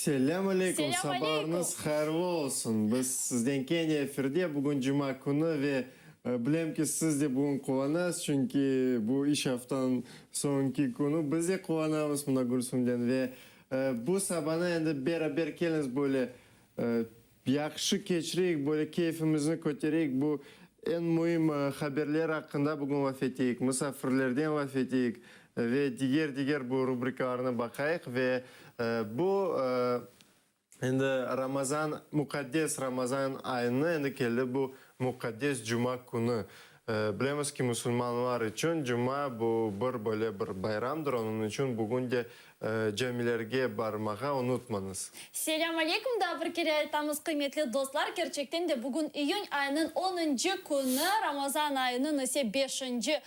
Selâm aleyküm, Selâm aleyküm. sabalarıñız hayırlı olsun. Biz sizden kene efirde, bugün cuma künü ve bilem ki, siz de bugün quvanasız, çünki bu iş aftanıñ soñki künü. Biz de quvanamız mına Gülsümden ve bu sabanı endi beraber keliñiz böyle yahşı keçireyik, böyle keyfimizni kötereyik, bu eñ müim haberler aqqında bugün laf eteyik, musafirlerden laf eteyik ve diger-diger bu rubrikalarnı baqayıq ve bu Endi Ramazan, muqaddes Ramazan ayını endi keldi bu muqaddes cuma künü. Bilemiz ki, musulmanlar içün cuma bu bir böyle bir bayramdır, onıñ içün bugün de camilerge barmağa unutmañız. Selâm aleyküm daa bir kere aytamız, qıymetli dostlar. Kerçekten de bugün iyün ayınıñ onuncı künü, Ramazan ayınıñ ise beşinci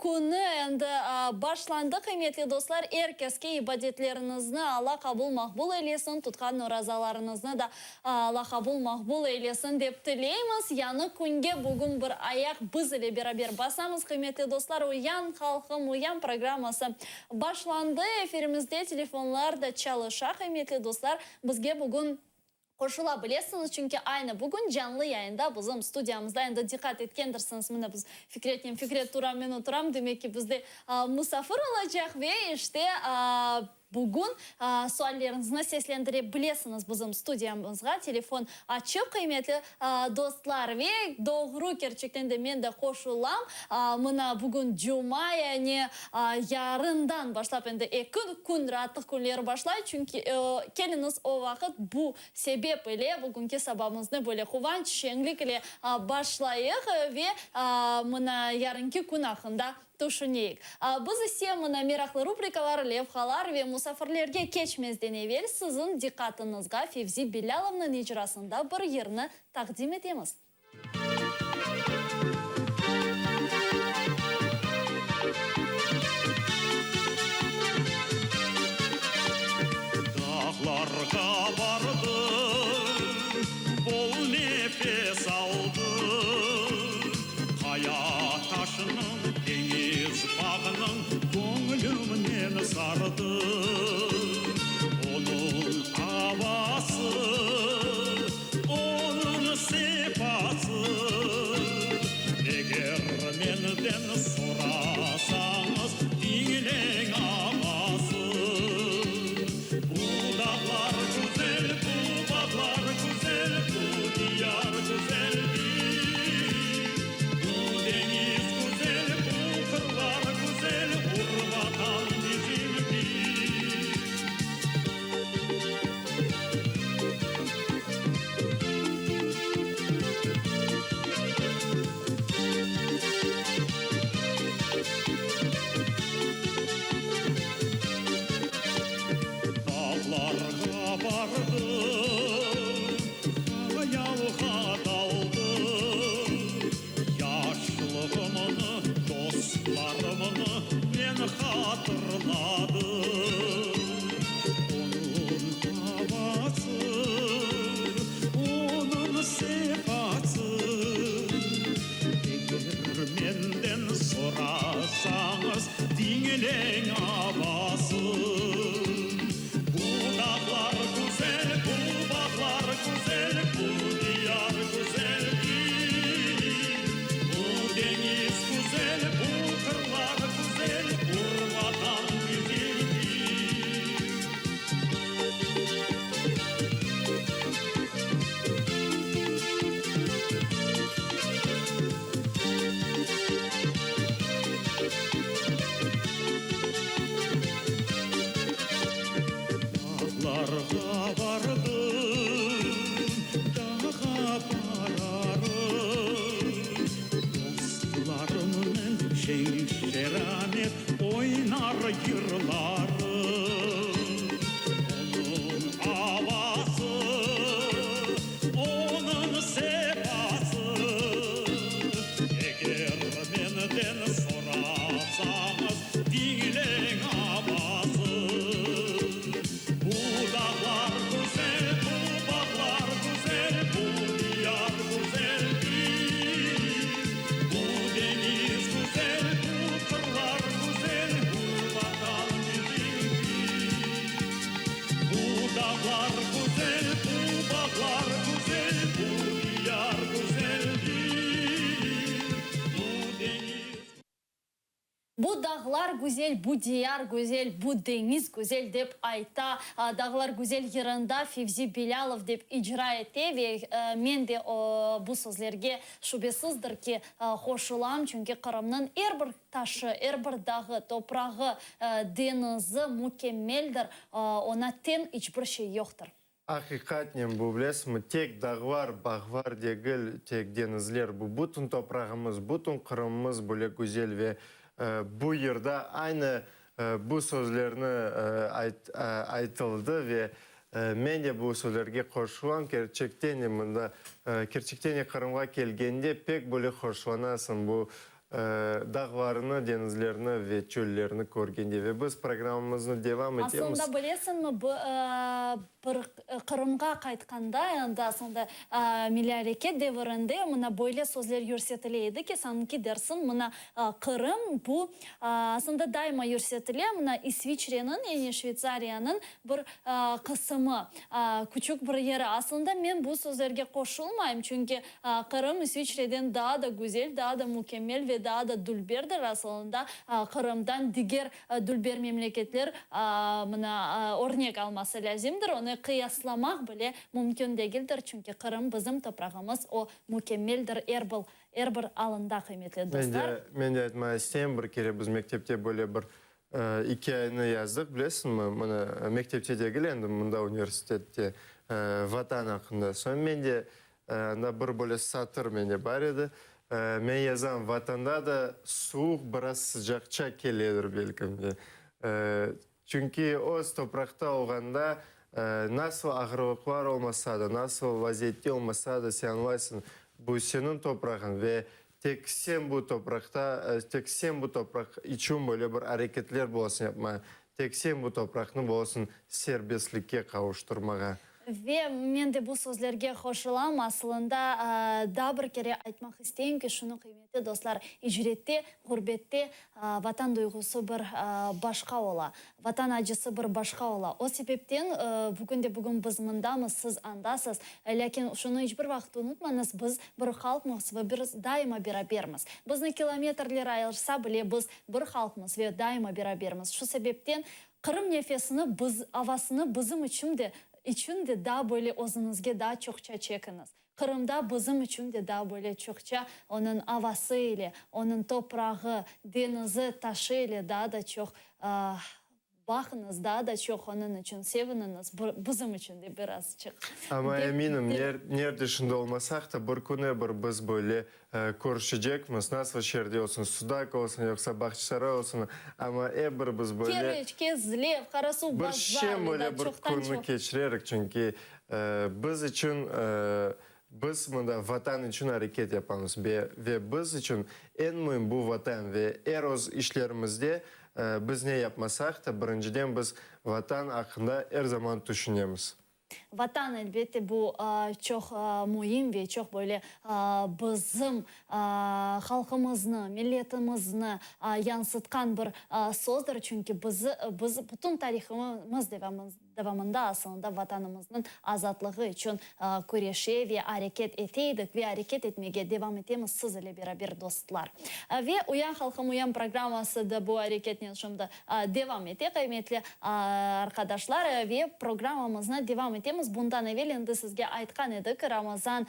Künü endi başlandı, qıymetli dostlar, er keske ibadetleriñizni Alla qabul maqbul eylesin, tutqan orazalarıñıznı da Alla qabul maqbul eylesin dep tileymiz. Yañı künge bugün bir ayaq biz ile beraber basamız, qıymetli dostlar, Uyan, halqım, uyan programması başlandı, efirimizde telefonlar da çalışa, qıymetli dostlar, bizge bugün Qoşula bilesiñiz, çünki aynı bugün canlı yayında bizim studiyamızda, endi diqqat etkendirsiñiz, mına biz Fikretnen, Fikret tura, men oturam, demek ki, bizde musafir olacaq ve işte bugün sualleriñizni seslendire bilesiñiz bizim studiyamızğa, telefon açıq, qıymetli dostlar. Ve doğru, kerçekten de men de qoşulam, mına bugün cuma, yani yarından başlap endi eki kün raatlıq künleri başlay, çünki keliñiz o vaqıt bu sebep ile bugünki sabamıznı böyle quvanç, şeñlik ile başlayıq ve mına yarınki kün aqqında tüşüneyik. Biz ise mına meraqlı rubrikalar, levhalar ve musafirlerge keçmezden evel siziñ diqqatıñızğa Fevzi Bilâlovnıñ icrasında bir yırnı taqdim etemiz. Dağlarğa bardım, bol nefes aldım, Qaya taşınıñ, deñiz bağnıñ köñlümnen sardı. Onıñ avası, Onıñ sefası. Bu dağlar güzel, bu diyar güzel, bu deñiz güzel, dep ayta Dağlar güzel yırında Fevzi Bilâlov dep icra ete ve men de bu sözlerge şübesizdir ki, qoşulam, çünki Qırımnıñ er bir taşı, er bir dağı, toprağı, deñizi mükemmeldir, oña teñ iç bir şey yoqtır. Aqiqatnen, bu, bilesizmi, tek dağlar, bağlar degil, tek deñizler, bu bütün toprağımız, bütün Qırımımız böyle güzel ve bu yırda aynı bu sözlerni aytıldı ve men de bu sözlerge qoşulam, kerçekten de mında, kerçekten de Qırımğa kelgende pek böyle hoşlanasıñ bu Dağlarnı, deñizlerni ve çöllerni körgende ve biz programmamıznı devam etemiz. Aslında bilesiñmi, bir Qırımğa qaytqanda, endi aslında milliy areket devirinde mına böyle sözler yürsetile edi ki, sanki dersiñ, mına Qırım bu, aslında daima yürsetile, mına İsviçreniñ, yani Şveytsariyanıñ bir qısımı, küçük bir yeri. Aslında men bu sözlerge qoşulmayım, çünki Qırım İsviçreden daa da güzel, daa da mükemmel ve daa da dülberdir. Asılında Qırımdan diger dülber memleketler mına örnek alması lâzimdir. Onı qıyaslamaq bile mümkün degildir, çünki Qırım bizim toprağımız, o mükemmeldir er bir er bir alında, qıymetli dostlar. Men de aytmağa isteyim, bir kere biz mektepte böyle bir İkâyeni yazdıq, bilesiñmi, mına, mektepte degil endi, mında universitette, Vatan aqqında. Soñ men de, anda bir böyle satır mende bar edi. Men yazam, Vatanda da suvuq biraz sıcaqça keledir belkim de. Çünki öz topraqta olğanda, nasıl ağırlıqlar olmasa da, nasıl vaziyette olmasa da, sen añlaysıñ, bu seniñ toprağıñ ve Tek sen bu topraqta, tek sen bu topraq içün böyle bir areketler bolasıñ yapmağa, tek sen bu topraqnı bolasıñ serbestlikke qavuştırmağa. Ve men de bu sözlerge qoşulam. Asılında, daa bir kere aytmaq isteyim ki, şunı, qıymetli dostlar, icrette, ğurbette Vatan duyğusı bir başqa ola, Vatan acısı bir başqa ola. O sebepten bugün de bugün biz mındamız, siz andasız. Lâkin şunı iç bir vaqıt unutmañız, biz bir halqmız ve biz daima berabermiz. Bizni kilometrler ayırsa bile, biz bir halqmız ve daima berabermiz. Şu sebepten Qırım nefesini, biz avasını bizim içün de içün de daa böyle özüñizge daa çoqça çekiñiz. Qırımda bizim içün de daa böyle çoqça onıñ avası ile, onıñ toprağı, deñizi, taşı ile daa da çoq baqıñız, daa da çoq onıñ içün seviniñiz, bizim içün de birazçıq. Amma eminim, nerde şimdi olmasaq da, bir künü bir biz böyle körüşecekmiz, nasıl şeerde olsun, Sudaq olsun, yoqsa Bağçasaray olsun, amma ep bir biz böyle. Keriç, Kezlev, Qarasuvbazar Bir şem böyle bir künni keçirerik, çünki biz içün, biz mında Vatan içün areket yapamız ve biz içün eñ müim bu Vatan ve er öz işlerimizde biz ne yapmasaq da, birinciden biz Vatan aqqında er zaman tüşünemiz. Vatan, elbette, bu çoq müim ve çoq böyle bizim halqımıznı, milletimizni yansıtqan bir sözdir, çünki biz, biz bütün tarihımız devamında asılında Vatanımıznıñ azatlığı içün küreşe ve areket ete edik ve areket etmege devam etemiz siz ile beraber, dostlar. Ve Uyan, halqım, uyan programması da bu areketnen şimdi Devam ete, qıymetli arqadaşlar, ve programmamıznı devam etemiz. Bundan evel endi sizge aytqan edik, Ramazan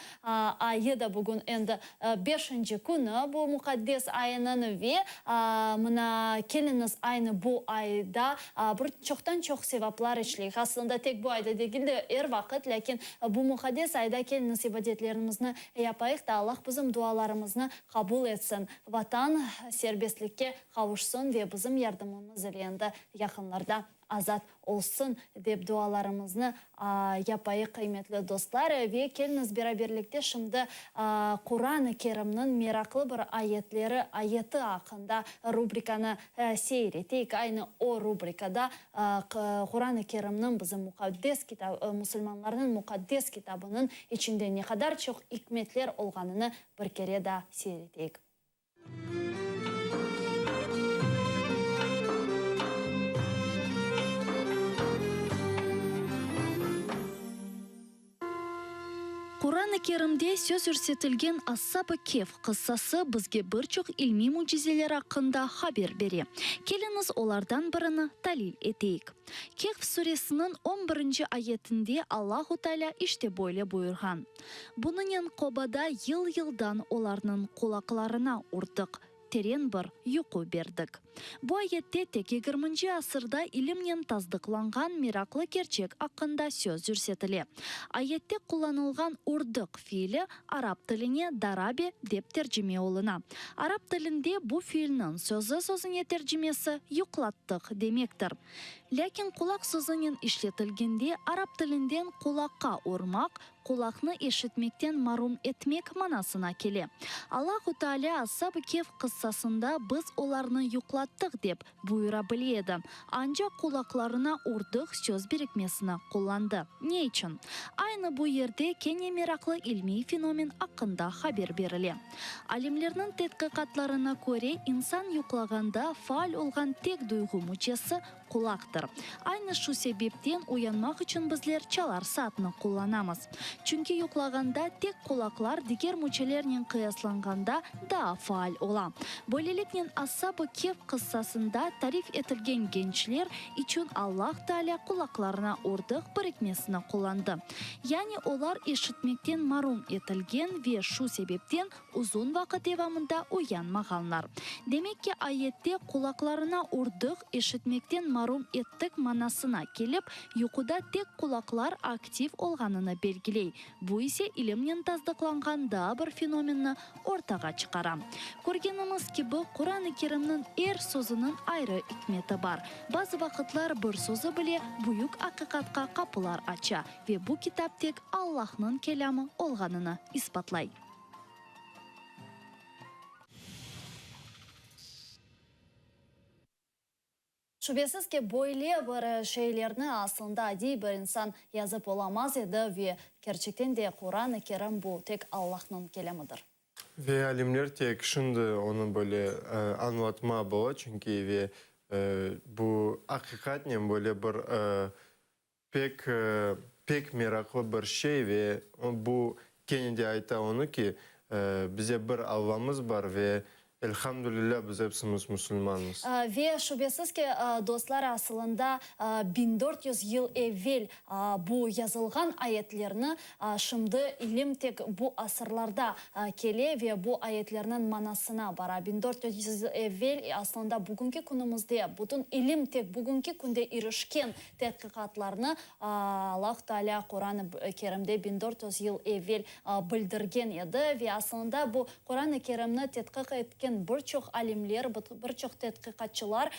ayı da bugün endi beşinci künü bu muqaddes ayınıñ ve mına keliñiz aynı bu ayda bir çoqtan-çoq sevaplar işleyik. Aslında tek bu ayda degil de, er vaqıt, lâkin bu muqaddes ayda keliñiz ibadetlerimizni yapayıq da Allah bizim dualarımıznı qabul etsin, Vatan serbestlikke qavuşsın ve bizim yardımımız ile endi yaqınlarda azat olsun, dep dualarımıznı yapayıq, qıymetli dostlar. Ve keliñiz beraberlikte şimdi Quran-ı Kerimniñ meraqlı bir ayetleri, ayeti aqqında rubrikanı seyir eteyik. Aynı o rubrikada Quran-ı Kerimniñ, bizim muqaddes kitap, musulmanlarnıñ muqaddes kitabınıñ içinde ne qadar çoq ikmetler olğanını bir kere daa seyir eteyik. Quran-ı Kerimde söz yürsetilgen Ashab-ı Kehf qıssası bizge bir çoq ilmiy mücizeler aqqında haber bere. Keliñiz olardan birini talil eteyik. Kehf suresiniñ on birinci ayetinde Allahu Teala işte böyle buyurğan, Bunınen qobada yıl-yıldan olarnıñ qulaqlarına urdıq, teren bir yuqu berdik. Bu ayette tek yigirminci asırda ilimnen tasdıqlanğan meraqlı kerçek aqqında söz yürsetile. Ayette qullanılğan urdıq fiili arap tiline darabe dep tercime oluna. Arap tilinde bu fiilniñ sözü sözüne tercimesi yuqlattıq demektir. Lâkin qulaq sözünen işletilgende arap tilinden qulaqqa urmaq, Qulaqnı eşitmekten marum etmek manasına kele. Allahu Teala Ashab-ı Kehf qıssasında biz olarnı yuqlattıq dep buyura bile edi, ancaq qulaqlarına urdıq söz birikmesini qullandı. Ne içün? Aynı bu yerde kene meraqlı ilmiy fenomen aqqında haber berile. Alimlerniñ tedqiqatlarına köre, insan yuqlağanda faal olğan tek duyğu müçesi, Qulaqtır. Aynı şu sebepten uyanmaq içün bizler çalar saatnı qullanamız. Çünki yuqlağanda tek qulaqlar diger müçelernen qıyaslanğanda daa faal ola. Böyleliknen Ashab-ı Kehf qıssasında tarif etilgen gençler içün Allah Taalâ qulaqlarına urdıq birikmesini qullandı. Yani olar eşitmekten marum etilgen ve şu sebepten Uzun vaqıt devamında uyanmağanlar. Demek ki, ayette qulaqlarına urdıq, eşitmekten marum ettik manasına kelip, yuquda tek qulaqlar aktiv olğanını belgiley, bu ise ilimnen tasdıqlanğan daa bir fenomenni ortağa çıqara. Körgenimiz kibi, Quran-ı Kerimniñ er sözüniñ ayrı ikmeti bar. Bazı vaqıtlar bir sözü bile büyük aqiqatqa qapılar aça ve bu kitap tek Allahnıñ kelâmı olğanını isbatlay. Şübesiz ki, böyle bir şeylerni aslında adiy bir insan yazıp olamaz edi ve kerçekten de Quran-ı Kerim bu tek Allahnıñ kelâmıdır. Ve alimler tek şimdi onı böyle añlatma bola, çünki ve bu aqiqatnen böyle bir Pek, pek meraqlı bir şey ve bu kene de ayta onı ki, bize bir Allamız bar ve elhamdülillah biz epsimiz musulmanmız. Ve şübesiz ki, dostlar, asılında 1400 yıl evel bu yazılğan ayetlerni şimdi ilim tek bu asırlarda kele ve bu ayetlerniñ manasına bara. 1400 yıl evel, aslında bugünki künümizde bütün ilim tek bugünki künde irişken Tedqiqatlarnı Allahu Teala Quran-ı Kerimde 1400 yıl evel bildirgen edi ve aslında bu Quran-ı Kerimni tedqiq etken bir çoq alimler, bir çoq tedqiqatçılar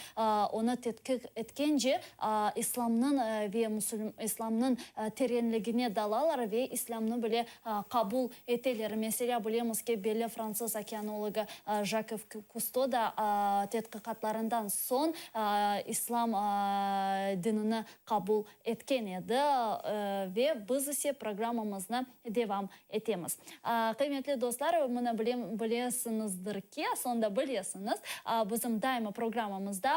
onı tedqiq etkence İslamnıñ ve İslamnıñ terenligine dalalar ve İslâmnı bile qabul eteler. Meselâ, bilemiz ki, belli fransız okeanologı Jak İv Kusto da tedqiqatlarından soñ İslam dinini qabul etken edi. Ve biz ise programmamıznı devam etemiz. Qıymetli dostlar, mına bilesiñizdir ki, aslında bilesiñiz, bizim daima programmamızda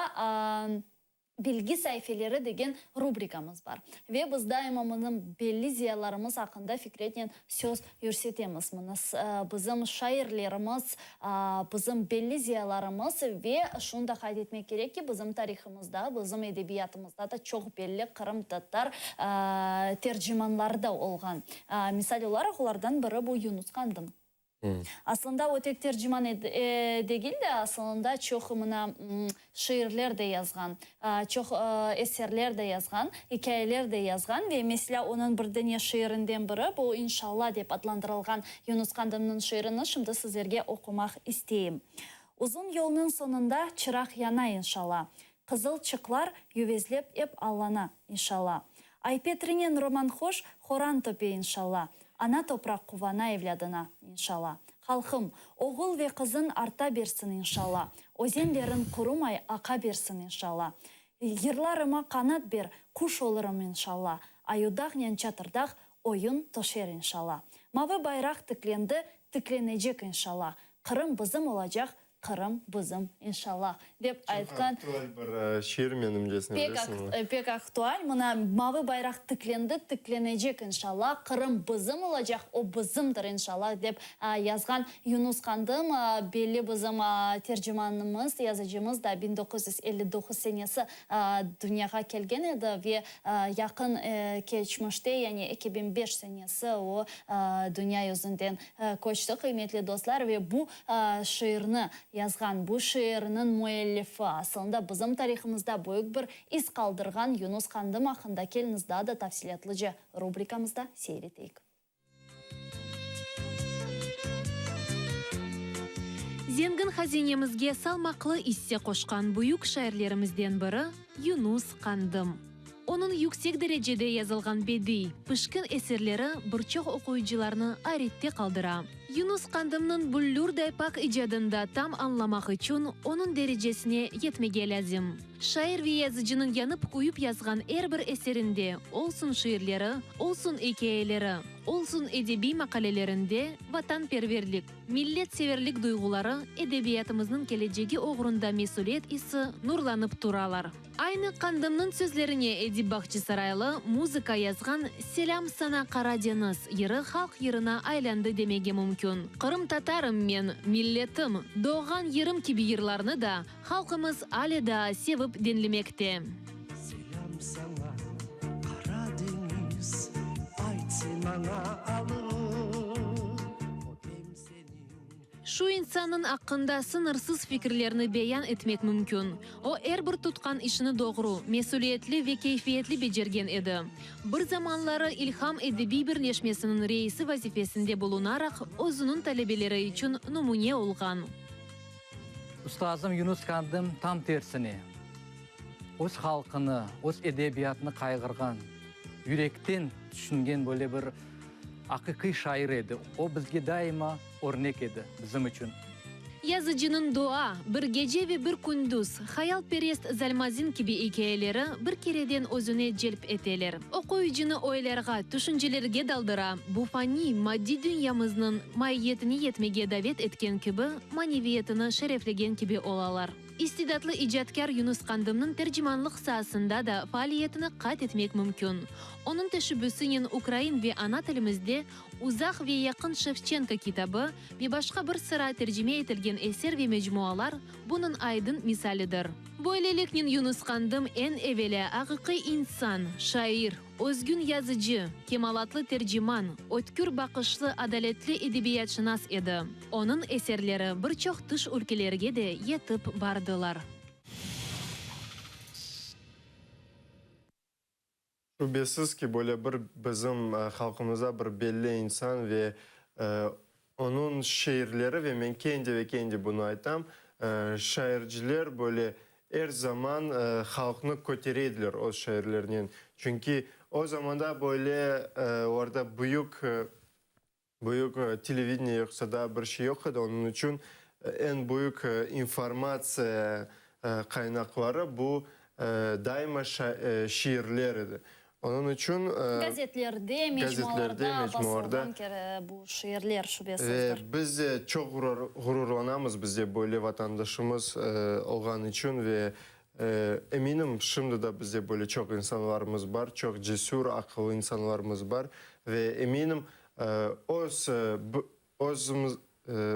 Bilgi saifeleri degen rubrikamız bar. Ve biz daima mınıñ belli ziyalarımız aqqında Fikretnen söz yürsetemiz. Mına, bizim şairlerimiz, bizim belli ziyalarımız ve şunı da qayd etmek kerek ki, bizim tarihımızda, bizim edebiyatımızda da çoq belli qırımtatar tercimanları da olğan. Misal olaraq, olardan biri bu Yunus Qandım. Aslında o tek terciman degil de, asılında çoq mına şiirler de yazğan, çoq eserler de yazğan, ikâyeler de yazğan ve meselâ onıñ bir dane şiirinden biri, bu İnşalla dep adlandırılğan Yunus Qandımnıñ şiirini şimdi sizlerge oqumaq isteyim. Uzun yolnıñ soñunda çıraq yana inşalla, Qızıl çıqlar yüvezlep ep allana, inşalla. Aypetrinen romanhoş horan töpe, inşalla. Ana topraq quvana evlâdına, inşalla. Halqım, oğul ve qızın arta bersin, inşalla. Özenlerin qurumay aqa bersin, inşalla. Yırlarıma qanat ber, quş olurım, inşalla. Ayudağnen Çatırdağ oyun toşer, inşalla. Mavı bayraq tiklendi, tiklenecek, inşalla. Qırım bizim olacaq. Qırım bizim, inşallah, dep aytqan. Çoq aktual bir şiir menimcesine, bilesiñmi? Pek aktual. Mına, mavı bayraq tiklendi, tiklenecek, inşallah. Qırım bizim olacaq, o bizimdir, inşallah, dep yazğan Yunus Qandım. Belli bizim tercimanımız, yazıcımız da 1959 senesi dünyağa kelgen edi ve yaqın keçmişte, yani 2005 senesi o dünya yüzünden köçti, qıymetli dostlar, ve bu Şiirni yazğan, bu şiirniñ müellifi, asılında bizim tarihımızda büyük bir iz qaldırğan Yunus Qandım aqqında keliñiz daa da tafsilâtlıca rubrikamızda seyir eteyik. Zengin hazinemizge salmaqlı isse qoşqan büyük şairlerimizden biri Yunus Qandım. Onıñ yüksek derecede yazılğan bediy, pişkin eserleri bir çoq oquyıcılarnı ayrette qaldıra. Yunus Qandımnıñ büllürday pak icadında tam añlamaq içün onıñ derecesine yetmege lâzim. Şair ve yazıcınıñ yanıp-küyüp yazğan er bir eserinde, olsun şiirleri, olsun ikâyeleri, olsun edebiy maqalelerinde vatanperverlik, Milletseverlik duyğuları, edebiyatımıznıñ kelecegi oğrunda mesüliyet isi nurlanıp turalar. Aynı Qandımnıñ sözlerine Edip Bahçisaraylı muzıka yazğan Selâm saña, Qara deñiz yırı halq yırına aylandı demege mümkün. Qırımtatarım men, milletim, doğğan yerim kibi yırlarnı da halqımız ale daa sevip diñlemekte. Selâm saña, Qara deñiz, ayt sen maña alıp, öpem seniñ. Şu insannıñ aqqında sıñırsız fikirlerni beyan etmek mümkün. O, er bir tutqan işini doğru, mesüliyetli ve keyfiyetli becergen edi. Bir zamanları İlham edebiy birleşmesiniñ reisi vazifesinde bulunaraq, özüniñ talebeleri içün numüne olğan. Ustazım Yunus Qandım tam tersine, öz halqını, öz edebiyatını qayğırğan, yürekten tüşüngen böyle bir aqiqiy şair edi. O bizge daima örnek edi, bizim içün. Yazıcınıñ Dua, Bir gece ve bir kündüz, Hayalperest Zalmazin kibi ikâyeleri bir kereden özüne celp eteler. Oquyıcını oylarğa, tüşüncelerge daldıra, bu faniy, maddiy dünyamıznıñ maiyetine yetmege davet etken kibi, maneviyetini şereflegen kibi olalar. İstidatlı icatkâr Yunus Qandımnıñ tercimanlıq saasında da faaliyetini qayd etmek mümkün. Onıñ teşebbüsinen ukrain ve ana tilimizde Uzaq ve yaqın Şevçenko kitabı ve başqa bir sıra tercime etilgen eser ve mecmualar bunıñ aydın misalidir. Böyleliknen Yunus Qandım eñ evelâ aqiqiy insan, şair, özgün yazıcı, kemalatlı terciman, ötkür baqışlı, adaletli edebiyatşınas edi. Onıñ eserleri bir çoq tış ülkelerge de yetip bardılar. Şübesiz ki, böyle bir bizim halqımızda bir belli insan ve onıñ şiirleri, ve men kendi ve kendi bunı aytam, şairciler böyle er zaman halqnı kötere ediler öz şairlerinen. Çünki o zamanda böyle olarda büyük Büyük televideniye yoqsa daa bir şey yoq edi, onıñ içün eñ büyük informatsiya qaynaqları bu daima şiirler edi. Onıñ içün Gazetlerde, mecmualarda basılğan bu şiirler şübesizdir. Ve biz de çoq ğururlanamız bizde böyle vatandaşımız olğanı içün ve eminim şimdi da bizde böyle çoq insanlarımız bar, çoq cesür, aqıllı insanlarımız bar ve eminim Öz, özümiz,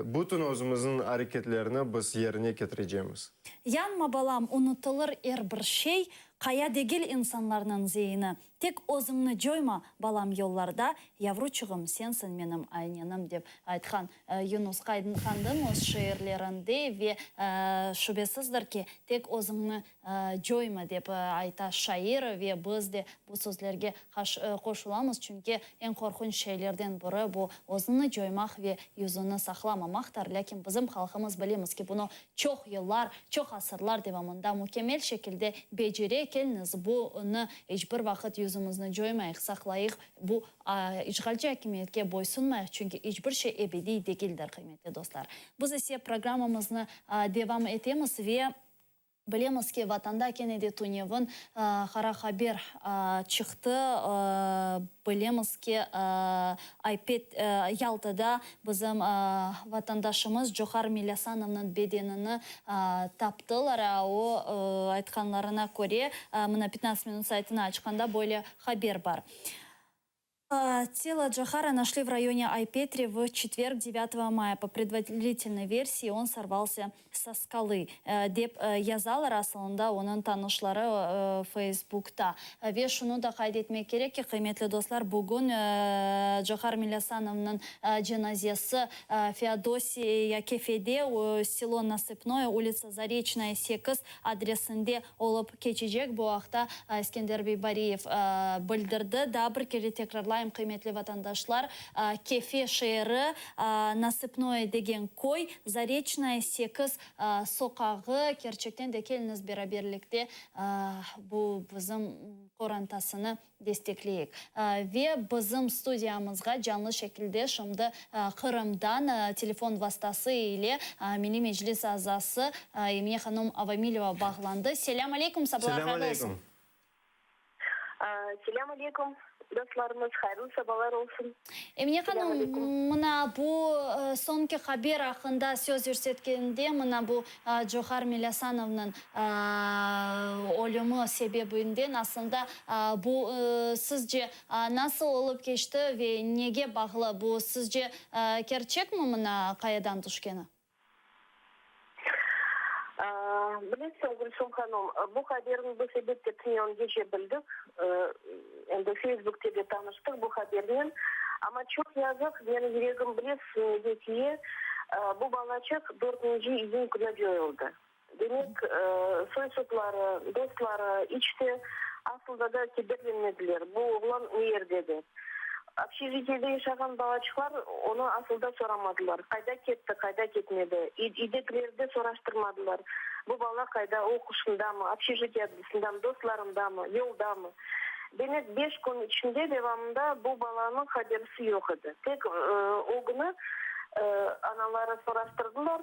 bütün özümizniñ areketlerini biz yerine ketirecemiz. Yanma, balam, unutılır er bir şey, Qaya degil insanlarnıñ zeini. Tek özüñni coyma, balam, yollarda, Yavruçığım, sensiñ menim aynenim, dep aytqan Yunus Qandım öz şiirlerinde ve şübesizdir ki, tek özüñni Coyma, dep ayta şair ve biz de bu sözlerge qoşulamız, çünki eñ qorqunç şeylerden biri bu, özüni coymaq ve yüzüni saqlamamaqtır. Lâkin bizim halqımız, bilemiz ki, bunı çoq yıllar, çoq asırlar devamında mükemmel şekilde becere. Keliñiz, bunı iç bir vaqıt yüzümizni coymayıq, saqlayıq, bu işğalci akimiyetke boysunmayıq, çünki iç bir şey ebediy degildir, qıymetli dostlar. Biz ise programmamıznı devam etemiz ve. Bilemiz ki, Vatanda kene de tünevin qara haber çıqtı. Bilemiz ki, Aypet, Yaltada bizim vatandaşımız Cohar Milâsanovnıñ bedenini taptılar. O, aytqanlarına köre, mına 15 minut saytını açqanda böyle haber bar. Telo Johara našli v rayone Ay-Petri v çetverg, devyatogo maya. Po predvaritelnoy versii, on sorvalsâ so skalı, dep yazalar asılında onıñ tanışları Feysbukta. Ve şunı da qayd etmek kerek ki, qıymetli dostlar, bugün Johar Milâsanovnıñ cenazesi Feodosiya, Kefede, selo Nasıpnoye, ulitsa Zareçnaya, 8 adresinde olıp keçecek. Bu aqta Eskender bey Bariyev bildirdi. Daa bir kere tekrarlayım, qıymetli vatandaşlar, Kefe şeeri, Nasıpnoye degen köy, Zareçnaya, 8 soqağı. Kerçekten de keliñiz beraberlikte bu bizim qorantasını destekleyik. Ve bizim studiyamızğa canlı şekilde şimdi Qırımdan telefon vastası ile Milliy Meclis azası Emine hanım Avamileva bağlandı. Selâm aleyküm, sabalar Selâm hayırlı olsun. aleyküm. Selâm aleyküm, dostlarımız, hayırlı sabalar olsun. Emine hanım, mına bu soñki haber aqqında söz yürsetkende, mına bu Cohar Milâsanovnıñ ölümi sebebinden aslında bu sizce nasıl olıp keçti ve nege bağlı bu, sizce kerçekmi mına qayadan tüşkeni? Bilesiñ, Gülsum hanım, bu haberni biz elbette tünevin gece bildik, endi Feysbukte de tanıştıq bu habernen. Amma çoq yazıq, menim yüregim bilesiñ nege tüye, bu balaçıq dörtünci iyün künü coyuldı. Demek, soy-sopları, dostları iç te asılda da kederlenmediler, bu oğlan ne yerde dep. Obşejitiyede yaşağan balaçıqlar onı asılda soramadılar, qayda ketti, qayda ketmedi. İydekiler de soraştırmadılar, bu bala qayda, oquşındamı, obşejitiyadasındamı, dostlarındamı, yoldamı. Demek, beş kün içinde devamında bu balanıñ haberisi yoq edi. Tek o künü anaları soraştırdılar.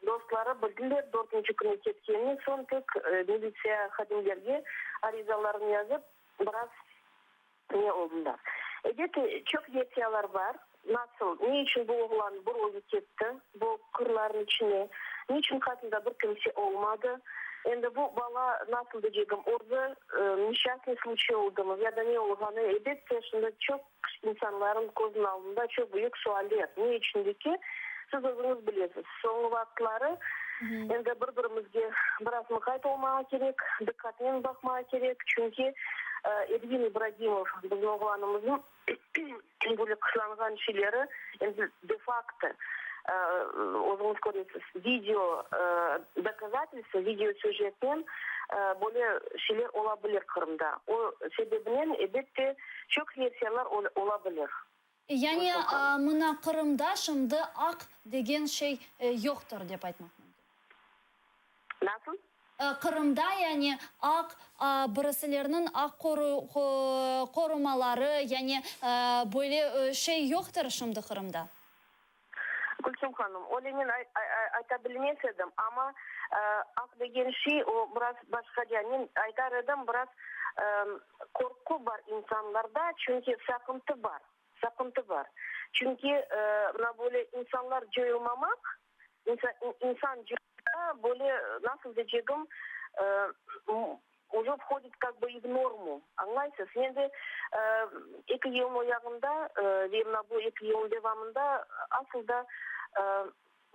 Dostları bildiler, dörtünci künü ketkenini, soñ tek militsiya hadimlerge arizalarını yazıp, biraz ne oldılar. Ebet, çoq versiyalar bar, nasıl, ne içün bu oğlan bir özü ketti bu qırlarnıñ içine, ne içün qasında bir kimse olmadı, endi bu bala, nasıl deycegim, özü neşçastnıy sluçay oldımı ya da ne olğanı, ebette, şimdi çoq İnsanlarnıñ közüniñ aldında çoq büyük sualler. Ne içündiki, siz özüñiz bilesiz, soñu vaqıtları endi bir-birimizge biraz mıqayt olmağa kerek, diqqatnen baqmağa kerek, çünki Ervin İbragimov, bizim oğlanımıznıñ böyle qıslanğan şeyleri endi de-fakto, özüñiz köresiz, video dokazatelstvo, video süjetnen böyle şeyler ola bilir Qırımda. O sebebinen, ebette, Çoq versiyalar ola bilir. Yani, mına Qırımda şimdi aq degen şey yoqtır, dep aytmaq mümkün. Nasıl? Qırımda, yani, aq, birisilerniñ aq qorumaları, yani, böyle şey yoqtır şimdi Qırımda. Gülsüm hanım, öyle men ayta bilmez edim, amma aq degen şey, o biraz başqaca. Men aytar edim, biraz qorqu bar insanlarda, çünki saqıntı bar, saqıntı bar. Çünki mına böyle insanlar coyulmamaq, insan coyulsa, böyle, nasıl deycegim, Uje vhodit kak bı i v normu, añlaysız? Men de eki yılnıñ o yağında ve mına bu eki yılnıñ devamında asıl da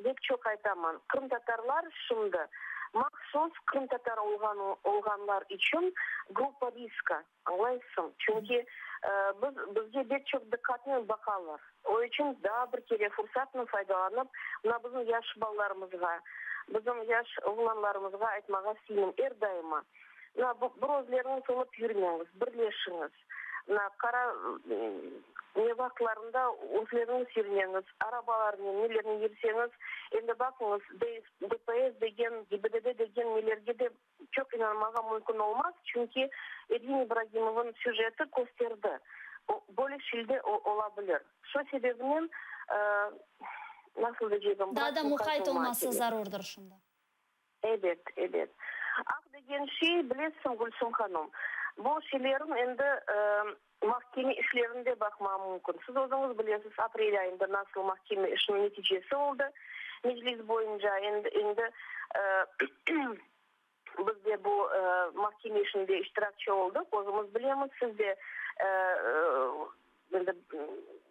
pek çoq aytaman, qırımtatarlar şimdi mahsus qırımtatar olğan olğanlar içün gruppa riska, añlaysızm? Çünki biz bizge pek çoq diqqatnen baqalar. O içün daa bir kere fursatnen faydalanıp, mına bizim yaş balalarımızğa, bizim yaş oğlanlarımızğa aytmağa isteyim, er daima, mına bu bir özleriñiz olıp yürmeñiz, birleşiñiz, mına qara ne vaqıtlarında özleriñiz yürmeñiz, arabalarnen, nelernen yürseñiz, endi baqıñız, DPS degen, GİBDD degen nelerge de çoq inanmağa mümkün olmaz, çünki Ervin İbragimovnıñ süjeti kösterdi, o, böyle şilde ola bilir. Şu sebebinen, nasıl deycegim, Daa da muqayt olması zarurdır şunda. Ebet, ebet. Aq degen şey, bilesiñ, Gülsüm hanım, bu şeylerin endi mahkeme işlerinde baqma mümkün. Siz özüñiz bilesiz, aprel ayında nasıl mahkeme işiniñ neticesi oldı Meclis boyunca. Endi, endi biz de bu mahkeme işinde iştirakçı oldıq, özümiz bilemiz, siz de, endi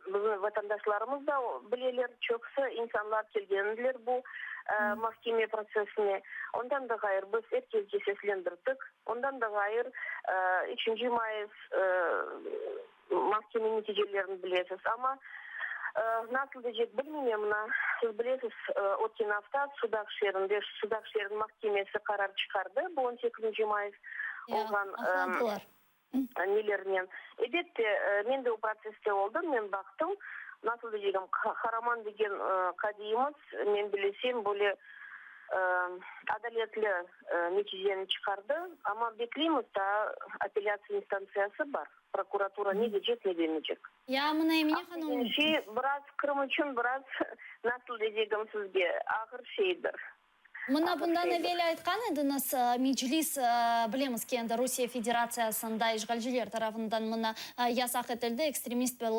bizim vatandaşlarımız da bileler, çoqusı insanlar kelgendiler bu mahkeme protsessine. Ondan da ğayrı, biz er kesge seslendirdik. Ondan da ğayrı, üçünci mayıs mahkeme neticelerini bilesiz. Amma nasıl deycek bilmeyim, mına, siz bilesiz, ötken afta Sudaq şeerinde, Sudaq şeeriniñ mahkemesi qarar çıqardı, bu on sekizinci mayıs olğan nelernen. Elbette, men de o protsesste oldım, men baqtım, nasıl deycegim, Qaraman degen qadiyimiz, men bilesem, böyle adaletli neticeni çıqardı, amma bekleymiz, daa apellâtsiya instantsiyası bar, prokuratura ne deycek, ne demeycek. Ya, mına Emine hanım. Şey, biraz Qırım içün biraz, nasıl deycegim sizge, ağır şeydir. Mına bundan evel aytqan ediñiz, Meclis, bilemiz ki, endi Rusiye Federatsiyasında işğalciler tarafından mına yasaq etildi, ekstremist bir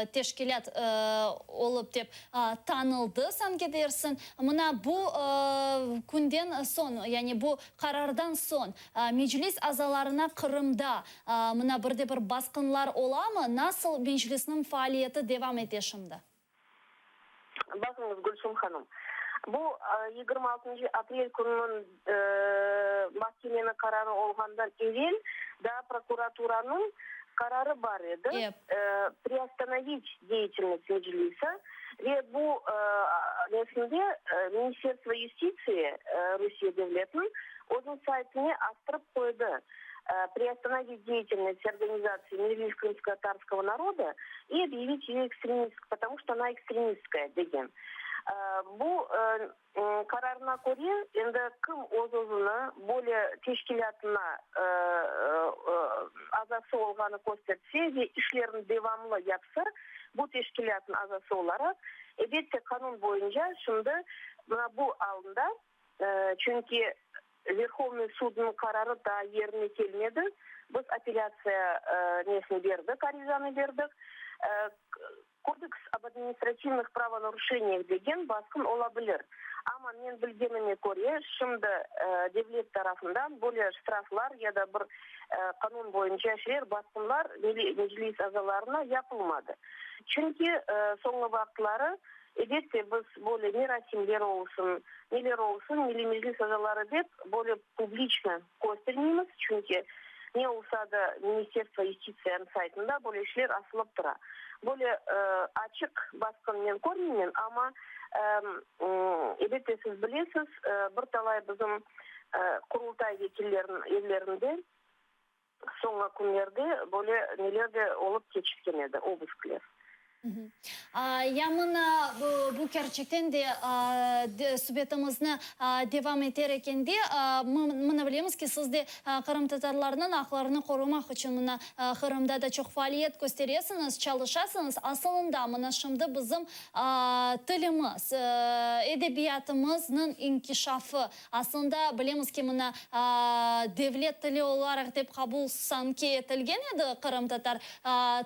teşkilât olıp dep tanıldı, sanki dersiñ. Mına bu künden soñ, yani bu qarardan soñ Meclis azalarına Qırımda mına bir de bir basqınlar olamı? Nasıl Meclisniñ faaliyeti devam ete şimdi? Baqıñız, Gülsüm hanım, bu 26 aprel kününiñ mahkemeniñ qararı olğandan evel daa prokuraturanıñ qararı bar edi, priostanoviť deyatelnost Meclisa, ve bu nesinde Ministerstvo yustitsii Rusiye devletiniñ özüniñ saytına astırıp qoydı. Приостановить деятельность организации Meclis крымскотатарского народа и объявить ее экстремистской, потому что она экстремистская, degen. Bu qararına köre, endi kim öz-özüni böyle teşkilâtına azası olğanı kösterse ve işlerini devamlı yapsa, bu teşkilâtnıñ azası olaraq, elbette, qanun boyunca şimdi mına bu alında, çünki Verhovnıy sudnıñ qararı daa yerine kelmedi. Biz apellâtsiya nesini berdik, arizanı berdik. Kodeks ob administrativnıh pravonaruşeniyah degen basqın ola bilir. Amma men bilgenime köre, şimdi devlet tarafından böyle ştraflar ya da bir qanun boyunca şeyler, basqınlar Meclis azalarına yapılmadı. Çünki soñki vaqıtları Elbette, biz böyle merasimler olsun, neler olsun, Milliy Meclis azaları dep, böyle publiçno köstermeymiz, çünki ne olsa da Ministerstvo yustitsiyanıñ saytında böyle işler asılıp tura. Böyle açıq basqın men körmeymen, amma, elbette, siz bilesiz, bir talay bizim Qurultay vekilleriniñ evlerinde Soñki künlerde böyle neler de olıp keçken edi, obıskler. Ya mına bu kerçekten de subetimizni devam eter ekende, mına bilemiz ki, siz de qırımtatarlarnıñ aqlarını qorumaq içün mına Qırımda da çoq faaliyet kösteresiñiz, çalışasıñız. Asılında mına şimdi bizim tilimiz, edebiyatımıznıñ inkişafı Aslında, bilemiz ki, mına, devlet tili olaraq dep qabul sanki etilgen edi qırımtatar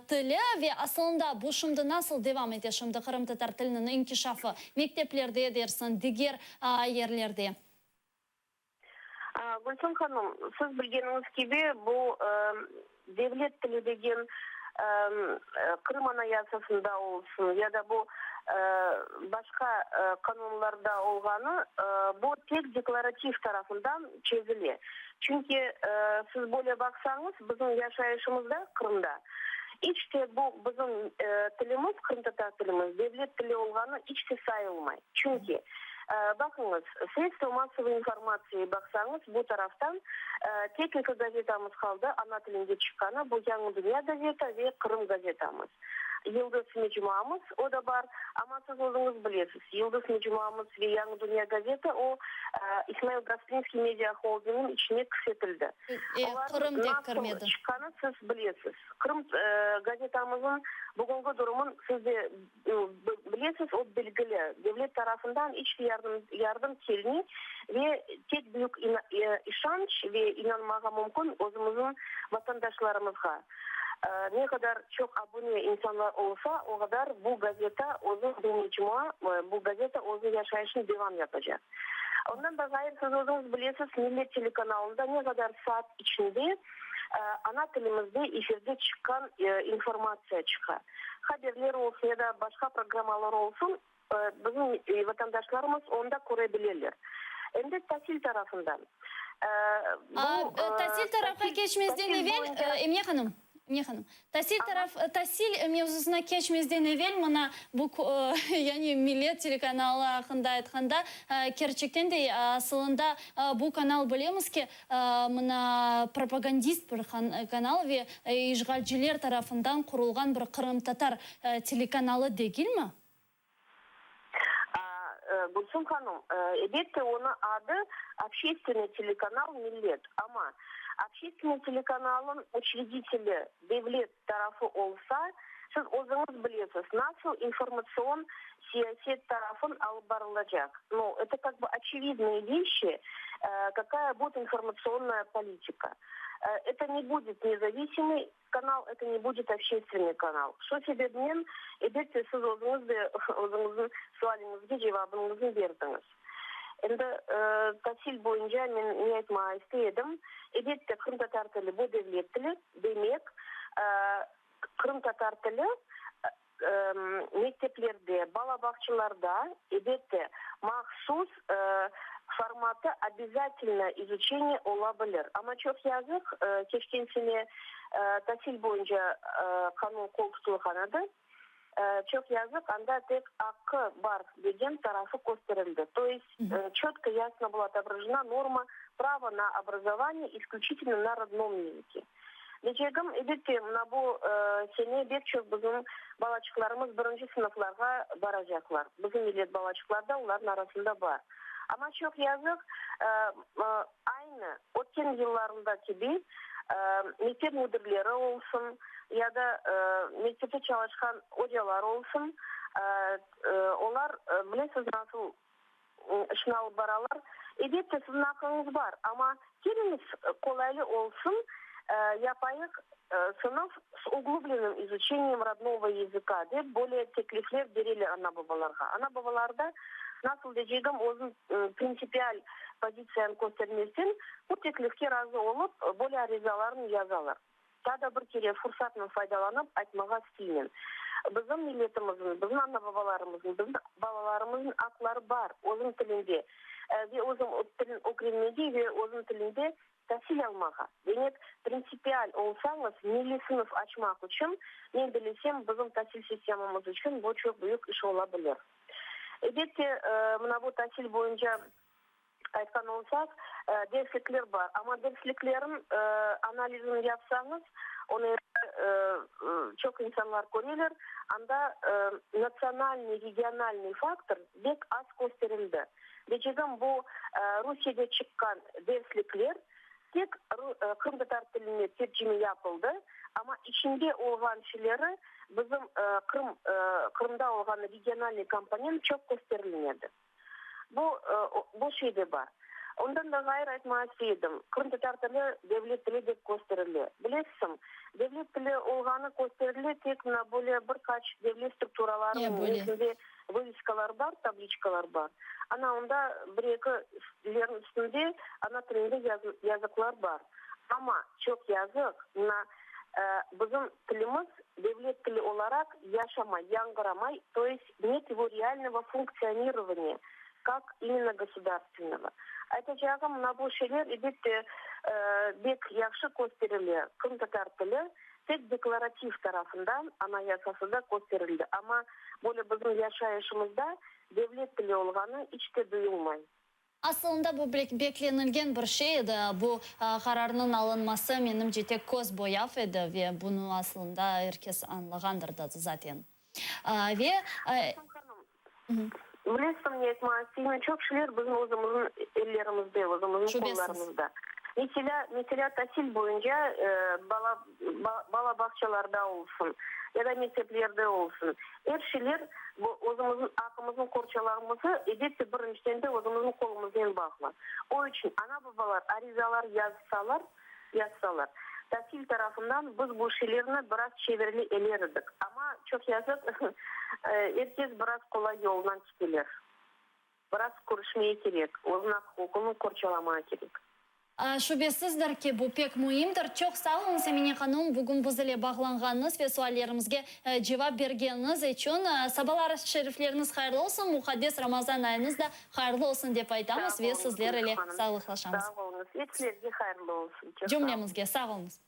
tili ve aslında bu şimdi nasıl devam ete şimdi qırımtatar tiliniñ inkişafı, mekteplerde dersiñ, diger yerlerde? Gülsüm hanım, siz bilgeniñiz kibi, bu devlet tili degen Qırım Anayasasında olsun ya da bu başqa qanunlarda olğanı, bu tek deklarativ tarafından çezile. Çünki siz böyle baqsañız, bizim yaşayışımızda Qırımda iç te bu bizim tilimiz, qırımtatar tilimiz devlet tili olğanı iç te sayılmay. Çünki Baqıñız, sredstva massovoy informatsiya baqsañız, bu taraftan tek eki gazetamız qaldı, ana tilinde çıqqanı, bu Yañı dünya gazeta ve Qırım gazetamız. Yıldız mecmuamız, o da bar. Amma siz özüñiz bilesiz, Yıldız mecmuamız ve Yañı dünya gazeta o, İsmail Gasprinskiy media holdinginiñ içine kirsetildi. Qırım Olarnıñ tek nasıl kirmedi. çıqqanı siz bilesiz. Qırım gazetamıznıñ bugünki durumın siz de bilesiz, o belgili, devlet tarafından iç bir yardım yardım kelmey ve tek büyük işanç ve inanmağa mümkün özümizniñ vatandaşlarımızğa. Ne qadar çoq abune insanlar olsa, o qadar bu gazeta özüniñ, bu mecmua, bu gazeta özüniñ yaşayışını devam yapacaq. Ondan da ğayrı, siz özüñiz bilesiz, Millet telekanalında ne qadar saat içinde ana tilimizde efirde çıqqan informatsiya çıqa. Haberler olsun ya da başqa programmalar olsun, bizim vatandaşlarımız onda köre bileler. Endi tasil tarafından, bu Tasil tarafqa keçmezden evel, Emine hanım, Emine hanım, tasil taraf, tasil mevzusına keçmezden evel, mına bu, yani Millet telekanalı aqqında aytqanda, kerçekten de asılında bu kanal bilemiz ki, Mına propagandist bir kanal ve işğalciler tarafından qurulğan bir qırımtatar telekanalı degilmi? Gülsüm hanım, elbette onı adı Общественный telekanal Millet, amma Общественный telekanalın uçrediteli devlet tarafı olsa, siz özüñiz bilesiz, nasıl informatsion siyaset tarafın alıp barılacaq. Nu, eto kak bı oçevidnıye veşçi, kakaya budet informatsionaya politika. Eto ne budet nezavisimıy kanal, eto ne budet общественныy kanal. Şu sebebinen, elbette, siz özüñiz de özüñizniñ sualiñizge cevabıñıznı berdiñiz. Endi tasil boyunca men ne aytmağa istey edim, elbette, qırımtatar tili bu devlet tili, demek, qırımtatar tili mekteplerde, bala bağçalarda, elbette, mahsus formatı obязательno izuçeniye ola bilir. Amma çoq yazıq, keçken sene tasil boyunca qanun qol tutulğan edi. Çoq yazıq, anda tek aqqı bar degen tarafı kösterildi. To est, çötko, yasno была otobrajena norma prava na obrazovanie isklüçitelno na rodnom yazıke. Deycegim, elbette, mına bu sene bek çoq bizim balaçıqlarımız birinci sınıflarğa baracaqlar. Bizim millet balaçıqlar da olarnıñ arasında bar. Amma çoq yazıq, aynı ötken yıllarında kibi, mektep müdirleri olsun ya da mektepte çalışqan ocalar olsun, olar, bilesiz, nasıl işni alıp baralar. Elbette, siziñ aqqıñız bar, amma keliñiz, qolaylı olsun, yapayıq sınıf s uglublenным izuçeniyem rodnogo yazıka, dep böyle teklifler bereler ana-babalarğa. Ana-babalar da, nasıl deycegim, özüniñ printsipial pozitsiyanı köstermezden, bu teklifke razı olıp, böyle arizalarnı yazalar. Daa da bir kere fursatnen faydalanıp aytmağa isteymen, bizim milletimizniñ, bizim ana-babalarımıznıñ, bizim balalarımıznıñ aqları bar özüñ tilinde ve özüñ tilin ögrenmege ve özüñ tilinde tasil almağa. Demek, printsipial olsañız, milliy sınıf açmaq içün, men bilesem, bizim tasil sistemamız içün bu çoq büyük iş ola bilir. Elbette, mına bu tasil boyunca Aytqan olsaq, derslikler bar, amma dersliklerniñ analizini yapsañız, onı endi çoq insanlar köreler, anda natsionalnıy, regionalnıy faktor bek az kösterildi. Deycegim, bu Rusiyede çıqqan derslikler tek qırımtatar tiline tercime yapıldı, amma içinde olğan şeyleri bizim Qırım, Qırımda olğan regionalnıy komponent çoq kösterilmedi. Bu, bu şey de bar. Ondan da ğayrı aytmağa istey edim, qırımtatar tili devlet tili dep kösterile. Bilesiñ, devlet tili olğanı kösterile tek mına böyle bir qaç devlet strukturalarınıñ nesinde vıveskalar bar, tabliçkalar bar. Ana onda bir-eki lerniñ üstünde ana tilinde yazıqlar bar. Amma, çoq yazıq, mına bizim tilimiz devlet tili olaraq yaşamay, yañğıramay, to est net ego realnogo funktsionirovanıya, kak imenno gosudarstvennogo. Aytacağım, mına bu şeyler, elbette, bek yahşı kösterile, qırımtatar tili tek deklarativ tarafından Anayasasıda kösterildi, amma böyle bizim yaşayışımızda devlet tili olğanı iç te duyulmay. Asılında bu beklenilgen bir şey edi. Bu qararnıñ alınması, menimce, tek köz boyav edi ve bunı asılında er kes añlağandır da zaten. Ve. Gülsüm hanım, bilesiñ ne aytmağa isteyim, çoq şeyler bizim özümizniñ ellerimizde, özümizniñ qollarımızda. Meselâ, meselâ, tasil boyunca bala, bala bağçalarda olsun ya da mekteplerde olsun, er şeyler bu özümizniñ aqımıznıñ qorçalavımızı, elbette, birinciden de özümizniñ qolumıznen bağlı. O içün ana-babalar arizalar yazsalar, yazsalar, tasil tarafından biz bu şeylerni biraz çevirli eler edik. Amma, çoq yazıq, er kes biraz qolay yolundan keteler. Biraz körüşmege kerek, özüniñ aq-uquqını qorçalamağa kerek. Şübesizdir ki, bu pek müimdir. Çoq sağ oluñız, Emine hanım, bugün biz ile bağlanğanıñız ve suallerimizge cevap bergeniñiz içün. Sabalar şerifleriñiz hayırlı olsun, muqaddes Ramazan ayıñız da hayırlı olsun dep aytamız ve sizler ile sağlıqlaşamız. Sağ oluñız, episilerge hayırlı olsun. Çoq sağ oluñız. Cümlemizge sağ oluñız.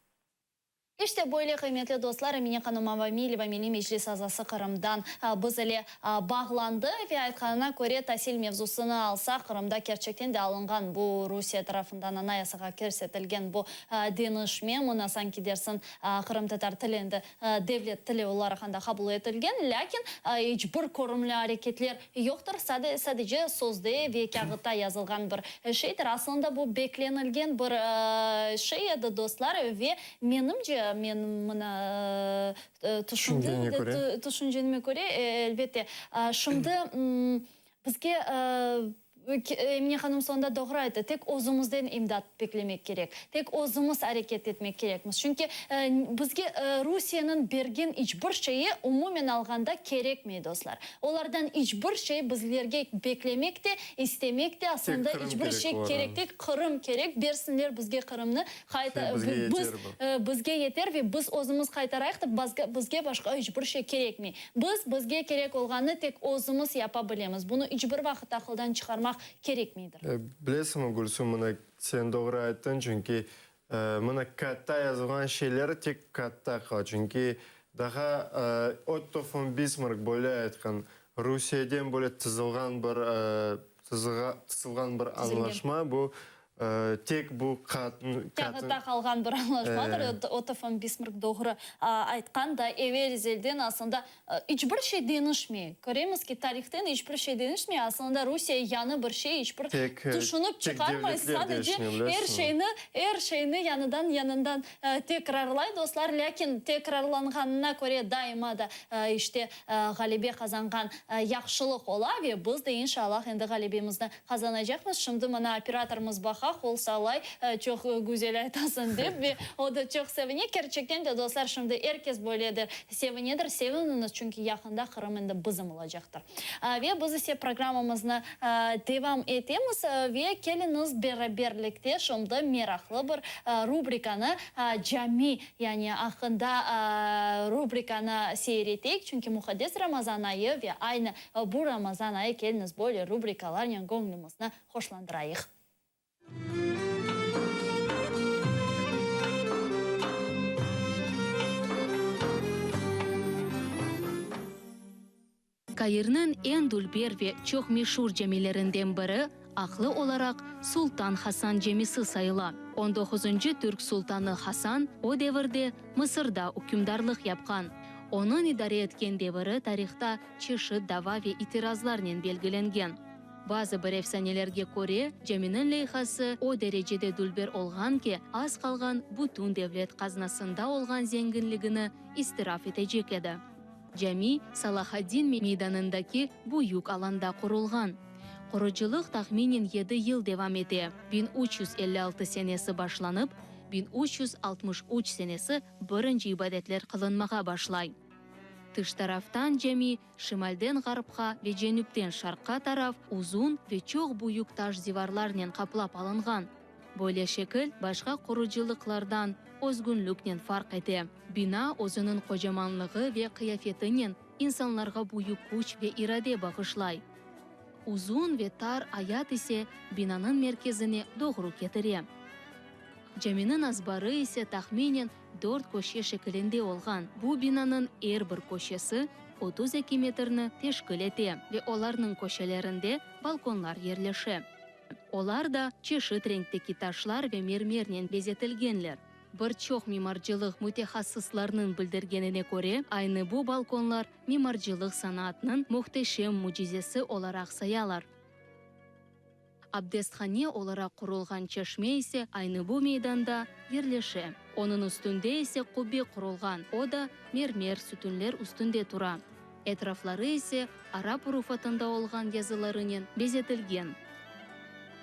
İşte, böyle, qıymetli dostlar, Emine hanım Avamileva, Milliy Meclis azası Qırımdan biz ile bağlandı ve aytqanına köre, tasil mevzusını alsaq, Qırımda kerçekten de alınğan bu Rusiye tarafından Anayasağa kirsetilgen bu deñişme, mına sanki dersiñ, qırımtatar tili endi devlet tili olaraq anda qabul etilgen, lâkin iç bir körümli areketler yoqtır, sade, sadece sözde ve kâğıtta yazılğan bir şeydir. Aslında bu beklenilgen bir şey edi, dostlar, ve menimce, men mına tüşündim, tüşüngenime köre, elbette, şimdi bizge Emine hanım soñunda doğru ayttı, tek özümizden imdat beklemek kerek, tek özümiz areket etmek kerekmiz. Çünki bizge Rusiyeniñ bergen iç bir şeyi, umumen alğanda, kerekmey, dostlar. Olardan iç bir şey bizlerge beklemek de, istemek de, aslında iç bir şey kerek değil. Qırım kerek, bersinler bizge Qırımnı, biz, bizge yeter ve biz özümiz qaytarayıq da, bizge başqa iç bir şey kerekmey. Biz, bizge kerek olğanı tek özümiz yapa bilemiz. Bunı iç bir vaqıt aqıldan çıqarmaq kerekmeydir. Bilesiñmi, Gülsüm, mına sen doğru ayttıñ, çünki mına katta yazılğan şeyler tek katta qala. Çünki daha Otto fon Bismarck böyle aytqan, Rusiyeden böyle tızılğan bir tızılğan bir añlaşma bu Tek bu qatın. Kâğıtta qalğan bir añlaşmadır. Otto fon Bismarck doğru aytqan da, evel-ezelden aslında iç bir şey deñişmey. Köremiz ki, tarihten iç bir şey deñişmey. Aslında Rusiye yañı bir şey iç bir tüşünip çıqarmay, sadece er şeyni, er şeyni yañıdan, yañıdan tekrarlay, dostlar. Lâkin tekrarlanğanına köre daima da işte ğalebe qazanğan yahşılıq ola ve biz de inşallah endi ğalebemizni Qazanacaqmız. Şimdi mına operatorımız baqa, qol sallay, çoq güzel aytasıñ dep ve o da çoq sevine. Kerçekten de, dostlar, şimdi er kes böyledir, sevinedir. Seviniñiz, çünki yaqında Qırım endi bizim olacaqtır. Ve biz ise programmamıznı devam etemiz ve keliñiz beraberlikte şimdi meraqlı bir rubrikanı, cami, yani aqqında rubrikanı seyir eteyik, çünki muqaddes Ramazan ayı ve aynı Bu Ramazan ayı keliñiz böyle rubrikalarnen göñlümizni hoşlandırayıq. Kairniñ eñ dülber ve çoq meşur camilerinden biri, aqlı olaraq, Sultan Hasan camisi sayıla. On doquzıncı türk sultanı Hasan o devirde Mısırda ükümdarlıq yapqan. Onıñ idare etken deviri tarihta çeşit dava ve itirazlarnen belgilengen. Bazı bir efsanelerge köre, caminiñ leyhası o derecede dülber olğan ki, az qalğan bütün devlet qaznasında olğan zenginligini istiraf etecek edi. Cami Salahaddin meydanındaki büyük alanda qurulğan. Qurucılıq tahminen yedi yıl devam ete, 1356 senesi başlanıp, 1363 senesi birinci ibadetler qılınmağa başlay. Tış taraftan cami şimalden ğarpqa ve cenüpten şarqqa taraf uzun ve çoq büyük taş divarlarnen qaplap alınğan. Böyle şekil başqa qurucılıqlardan özgünliknen farq ete. Bina özüniñ qocamanlığı ve qıyafetinen insanlarğa büyük küç ve irade bağışlay. Uzun ve tar ayat ise binanıñ merkezine doğru ketire. Caminiñ azbarı ise tahminen dört köşe şekilinde olğan. Bu binanıñ er bir köşesi 32 metrni teşkil ete ve olarnıñ köşelerinde balkonlar yerleşe. Olar da çeşit renkteki taşlar ve mermernen bezetilgenler. Bir çoq mimarcılıq mütehassıslarnıñ bildirgenine köre, aynı bu balkonlar mimarcılıq sanatınıñ mühteşem mücizesi olaraq sayalar. Abdesthane olaraq qurulğan çeşme ise aynı bu meydanda yerleşe. Onıñ üstünde ise qubbe qurulğan, o da mermer sütünler üstünde tura. Etrafları ise arap urufatında olğan yazılarınen bezetilgen.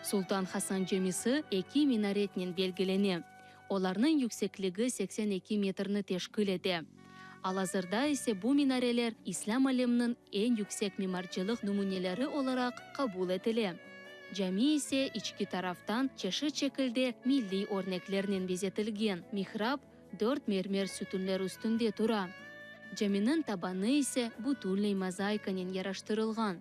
Sultan Hasan camisi eki minaretnen belgilene. Olarnıñ yüksekligi 82 metrni teşkil ete. Al-azırda ise bu minareler İslâm alemniñ eñ yüksek mimarcılıq nümüneleri olaraq qabul etile. Cami ise içki taraftan çeşit şekilde milliy örneklernen bezetilgen, mihrap dört mermer sütünler üstünde tura. Caminiñ tabanı ise bütünley mozaikanen yaraştırılğan.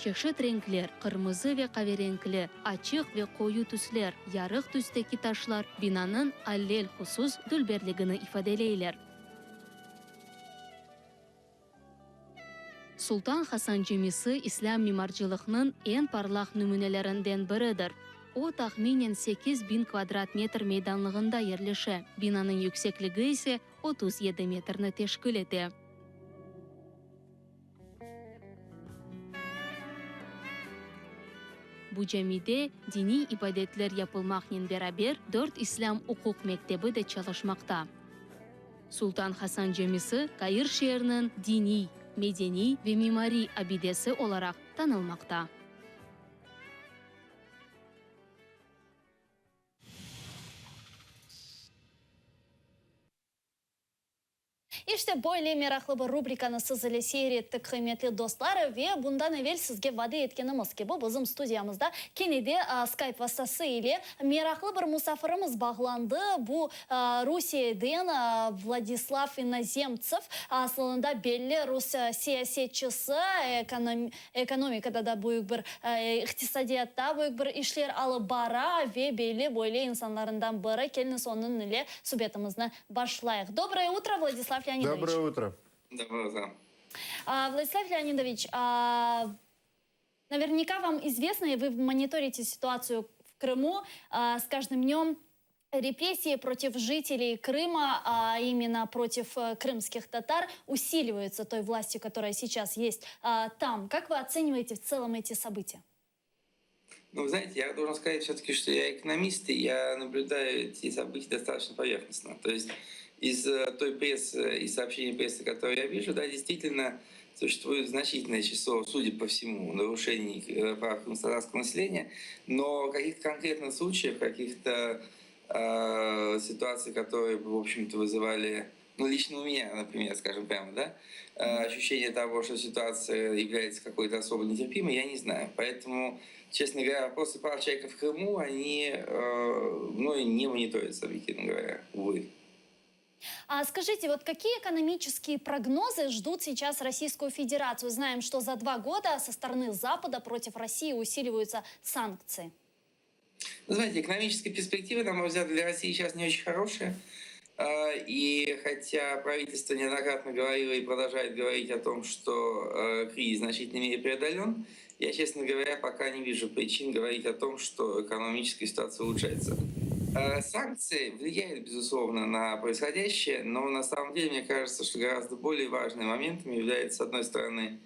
Çeşit renkler, qırmızı ve qaverenkli, açıq ve qoyu tüsler, yarıq tüsteki taşlar binanıñ alelhusus dülberligini ifadeleyler. Sultan Hasan camisi islâm mimarcılıqnıñ eñ parlaq nümünelerinden biridir. O, tahminen 8000 kvadrat metr meydanlığında yerleşe, binanıñ yüksekligi ise 37 metrni teşkil ete. Bu camide diniy ibadetler yapılmaqnen beraber dört islâm uquq mektebi de çalışmaqta. Sultan Hasan camisi Kair şeeriniñ diniy, medeniy ve mimariy abidesi olaraq tanılmaqta. İşte, böyle meraqlı bir rubrikanı siz ile seyir ettik, qıymetli dostlar, ve bundan evel sizge vade etkenimiz kibi, bizim studiyamızda kene de Skype vastası ile meraqlı bir musafirimiz bağlandı. Bu, Rusiyeden Vladislav İnozemtsev, asılında belli rus siyasetçisi, ekonomikada da büyük bir, iqtisadiyatta büyük bir işler alıp bara ve belli böyle insanlarından biri. Keliñiz, onıñ ile subetimizni Başlayıq. Доброе утро, Владислав Леонидович. Доброе утро. Доброе утро. Владислав Леонидович, наверняка вам известно, и вы мониторите ситуацию в Крыму с каждым днем репрессии против жителей Крыма, а именно против э, крымских татар, усиливаются той властью, которая сейчас есть там. Как вы оцениваете в целом эти события? Ну, вы знаете, я должен сказать все-таки, что я экономист, и я наблюдаю эти события достаточно поверхностно. То есть из э, той прессы и сообщений прессы, которые я вижу, да, действительно существует значительное число, судя по всему, нарушений э, прав крымско-татарского населения, но каких-то конкретных случаев, каких-то э, ситуаций, которые, в общем-то, вызывали, ну, лично у меня, например, скажем прямо, да, э, ощущение того, что ситуация является какой-то особо нетерпимой, я не знаю. Поэтому, честно говоря, вопросы прав человека в Крыму, они, э, ну, не мониторятся, объективно говоря, увы. А скажите, вот какие экономические прогнозы ждут сейчас Российскую Федерацию? Знаем, что за два года со стороны Запада против России усиливаются санкции. Ну, знаете, экономические перспективы, на мой взгляд, для России сейчас не очень хорошие. А, и хотя правительство неоднократно говорило и продолжает говорить о том, что э, кризис в значительной мере преодолен, я, честно говоря, пока не вижу причин говорить о том, что экономическая ситуация улучшается. А, санкции влияют, безусловно, на происходящее, но на самом деле мне кажется, что гораздо более важным моментом является, с одной стороны,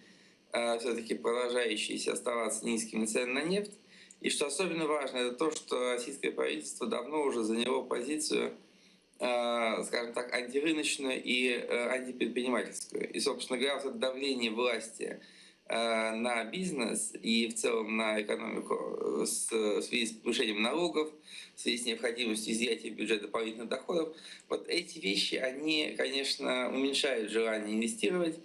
э, все-таки продолжающиеся оставаться низкими цены на нефть, и что особенно важно, это то, что российское правительство давно уже заняло позицию, э, скажем так, антирыночную и э, антипредпринимательскую. И, собственно говоря, вот это давление власти. на бизнес и в целом на экономику в связи с повышением налогов, в связи с необходимостью изъятия бюджета дополнительных доходов, вот эти вещи, они, конечно, уменьшают желание инвестировать,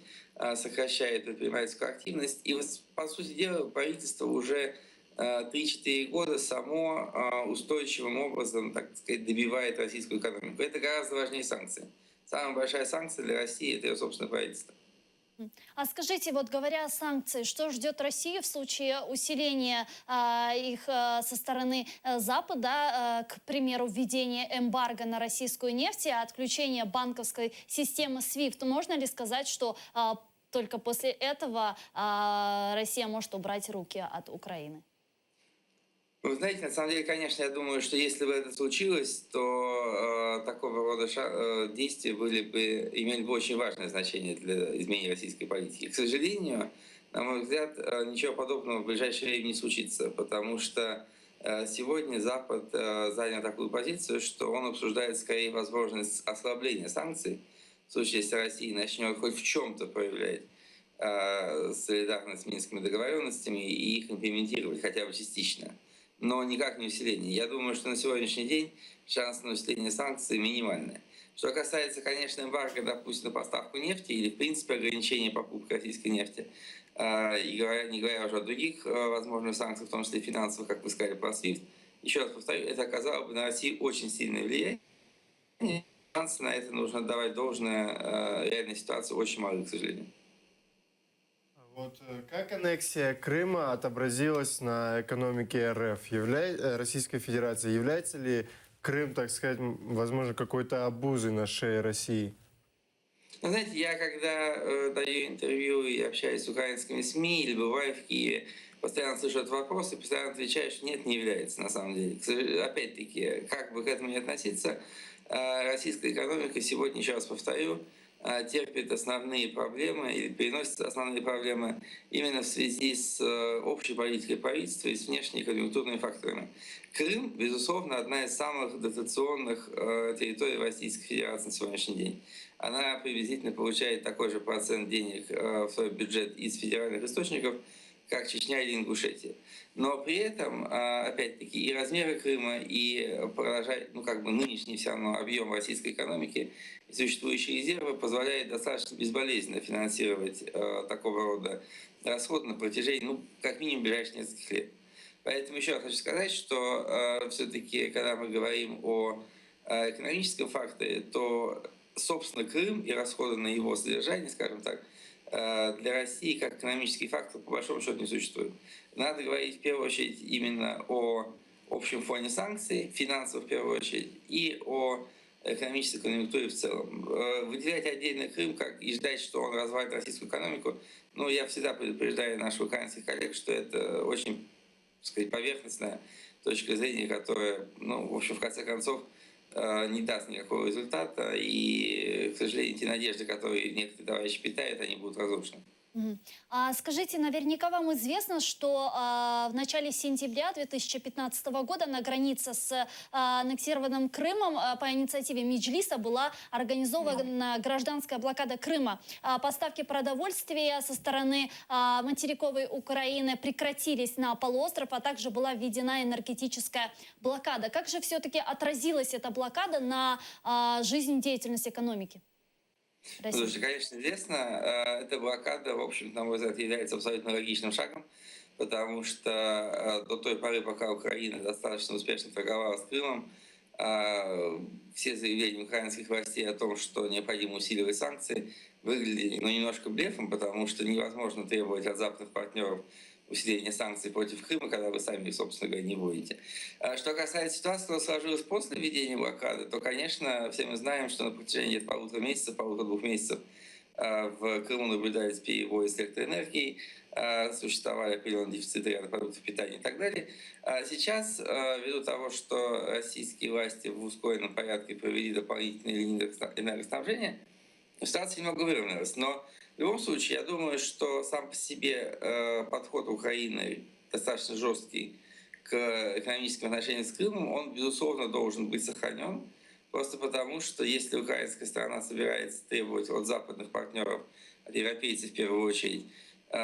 сокращают предпринимательскую активность. И, по сути дела, правительство уже 3-4 года само устойчивым образом, так сказать, добивает российскую экономику. Это гораздо важнее санкций. Самая большая санкция для России – это ее собственное правительство. А скажите, вот говоря о санкциях, что ждет Россию в случае усиления а, их а, со стороны э, Запада, а, к примеру, введение эмбарго на российскую нефть и отключение банковской системы SWIFT? Можно ли сказать, что а, только после этого а, Россия может убрать руки от Украины? Вы знаете, на самом деле, конечно, я думаю, что если бы это случилось, то э, такого рода э, действия были бы, имели бы очень важное значение для изменения российской политики. К сожалению, на мой взгляд, э, ничего подобного в ближайшее время не случится, потому что э, сегодня Запад э, занял такую позицию, что он обсуждает скорее возможность ослабления санкций, в случае, если Россия начнет хоть в чем-то проявлять э, солидарность с Минскими договоренностями и их имплементировать хотя бы частично но никак не усиление. Я думаю, что на сегодняшний день шанс на усиление санкций минимальный. Что касается, конечно, эмбарго, допустим, на поставку нефти или, в принципе, ограничения покупки российской нефти, э, и говоря, не говоря уже о других э, возможных санкциях, в том числе финансовых, как вы сказали про SWIFT, еще раз повторю, это оказало бы на Россию очень сильное влияние. Шансы на это нужно отдавать должное. Э, реальная ситуация очень малы, к сожалению. Вот э, как аннексия Крыма отобразилась на экономике РФ, явля... Э, Российской Федерации? Является ли Крым, так сказать, возможно, какой-то обузой на шее России? Ну, знаете, я когда э, даю интервью и общаюсь с украинскими СМИ или бываю в Киеве, постоянно слышу этот вопрос и постоянно отвечаю, что нет, не является на самом деле. Опять-таки, как бы к этому не относиться, э, российская экономика сегодня, еще раз повторю, терпит основные проблемы или переносит основные проблемы именно в связи с э, общей политикой правительства и с внешними конъюнктурными факторами. Крым, безусловно, одна из самых дотационных э, территорий Российской Федерации на сегодняшний день. Она приблизительно получает такой же процент денег э, в свой бюджет из федеральных источников, как Чечня или Ингушетия. Но при этом, опять-таки, и размеры Крыма, и продолжать, ну, как бы нынешний все равно объем российской экономики и существующие резервы позволяют достаточно безболезненно финансировать э, такого рода расходы на протяжении, ну, как минимум, ближайших нескольких лет. Поэтому еще раз хочу сказать, что э, все-таки, когда мы говорим о э, экономическом факторе, то, собственно, Крым и расходы на его содержание, скажем так, для России как экономический фактор по большому счету не существует. Надо говорить в первую очередь именно о общем фоне санкций, финансовых в первую очередь, и о экономической конъюнктуре в целом. Э, выделять отдельно Крым как, и ждать, что он развалит российскую экономику, ну, я всегда предупреждаю наших украинских коллег, что это очень, так сказать, поверхностная точка зрения, которая, ну, в общем, в конце концов, э, не даст никакого результата. И, к сожалению, те надежды, которые некоторые товарищи питают, они будут разрушены. А скажите, наверняка вам известно, что а, в начале сентября 2015 года на границе с а, аннексированным Крымом а, по инициативе Меджлиса была организована гражданская блокада Крыма. А, поставки продовольствия со стороны а, материковой Украины прекратились на полуостров, а также была введена энергетическая блокада. Как же все-таки отразилась эта блокада на а, жизнедеятельность экономики? России? Слушайте, конечно, известно, э, эта блокада, в общем, на мой взгляд, является абсолютно логичным шагом, потому что э, до той поры, пока Украина достаточно успешно торговала с Крымом, э, все заявления украинских властей о том, что необходимо усиливать санкции, выглядели ну, немножко блефом, потому что невозможно требовать от западных партнеров усиления санкций против Крыма, когда вы сами их, собственно говоря, не будете. А что касается ситуации, которая сложилась после введения блокады, то, конечно, все мы знаем, что на протяжении полутора месяцев, полутора-двух месяцев а, в Крыму наблюдались перебои с электроэнергией, а, существовали определенные дефициты ряда продуктов питания и так далее. А сейчас, ввиду того, что российские власти в ускоренном порядке провели дополнительные линии энергоснабжения, ситуация немного выровнялась. Но в любом случае, я думаю, что сам по себе э, подход Украины достаточно жесткий к экономическим отношениям с Крымом, он, безусловно, должен быть сохранен. Просто потому, что если украинская сторона собирается требовать от западных партнеров, от европейцев в первую очередь,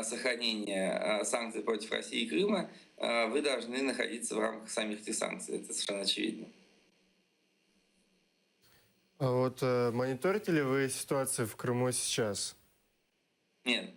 сохранения санкций против России и Крыма, вы должны находиться в рамках самих этих санкций. Это совершенно очевидно. А вот мониторите ли вы ситуацию в Крыму сейчас? Нет.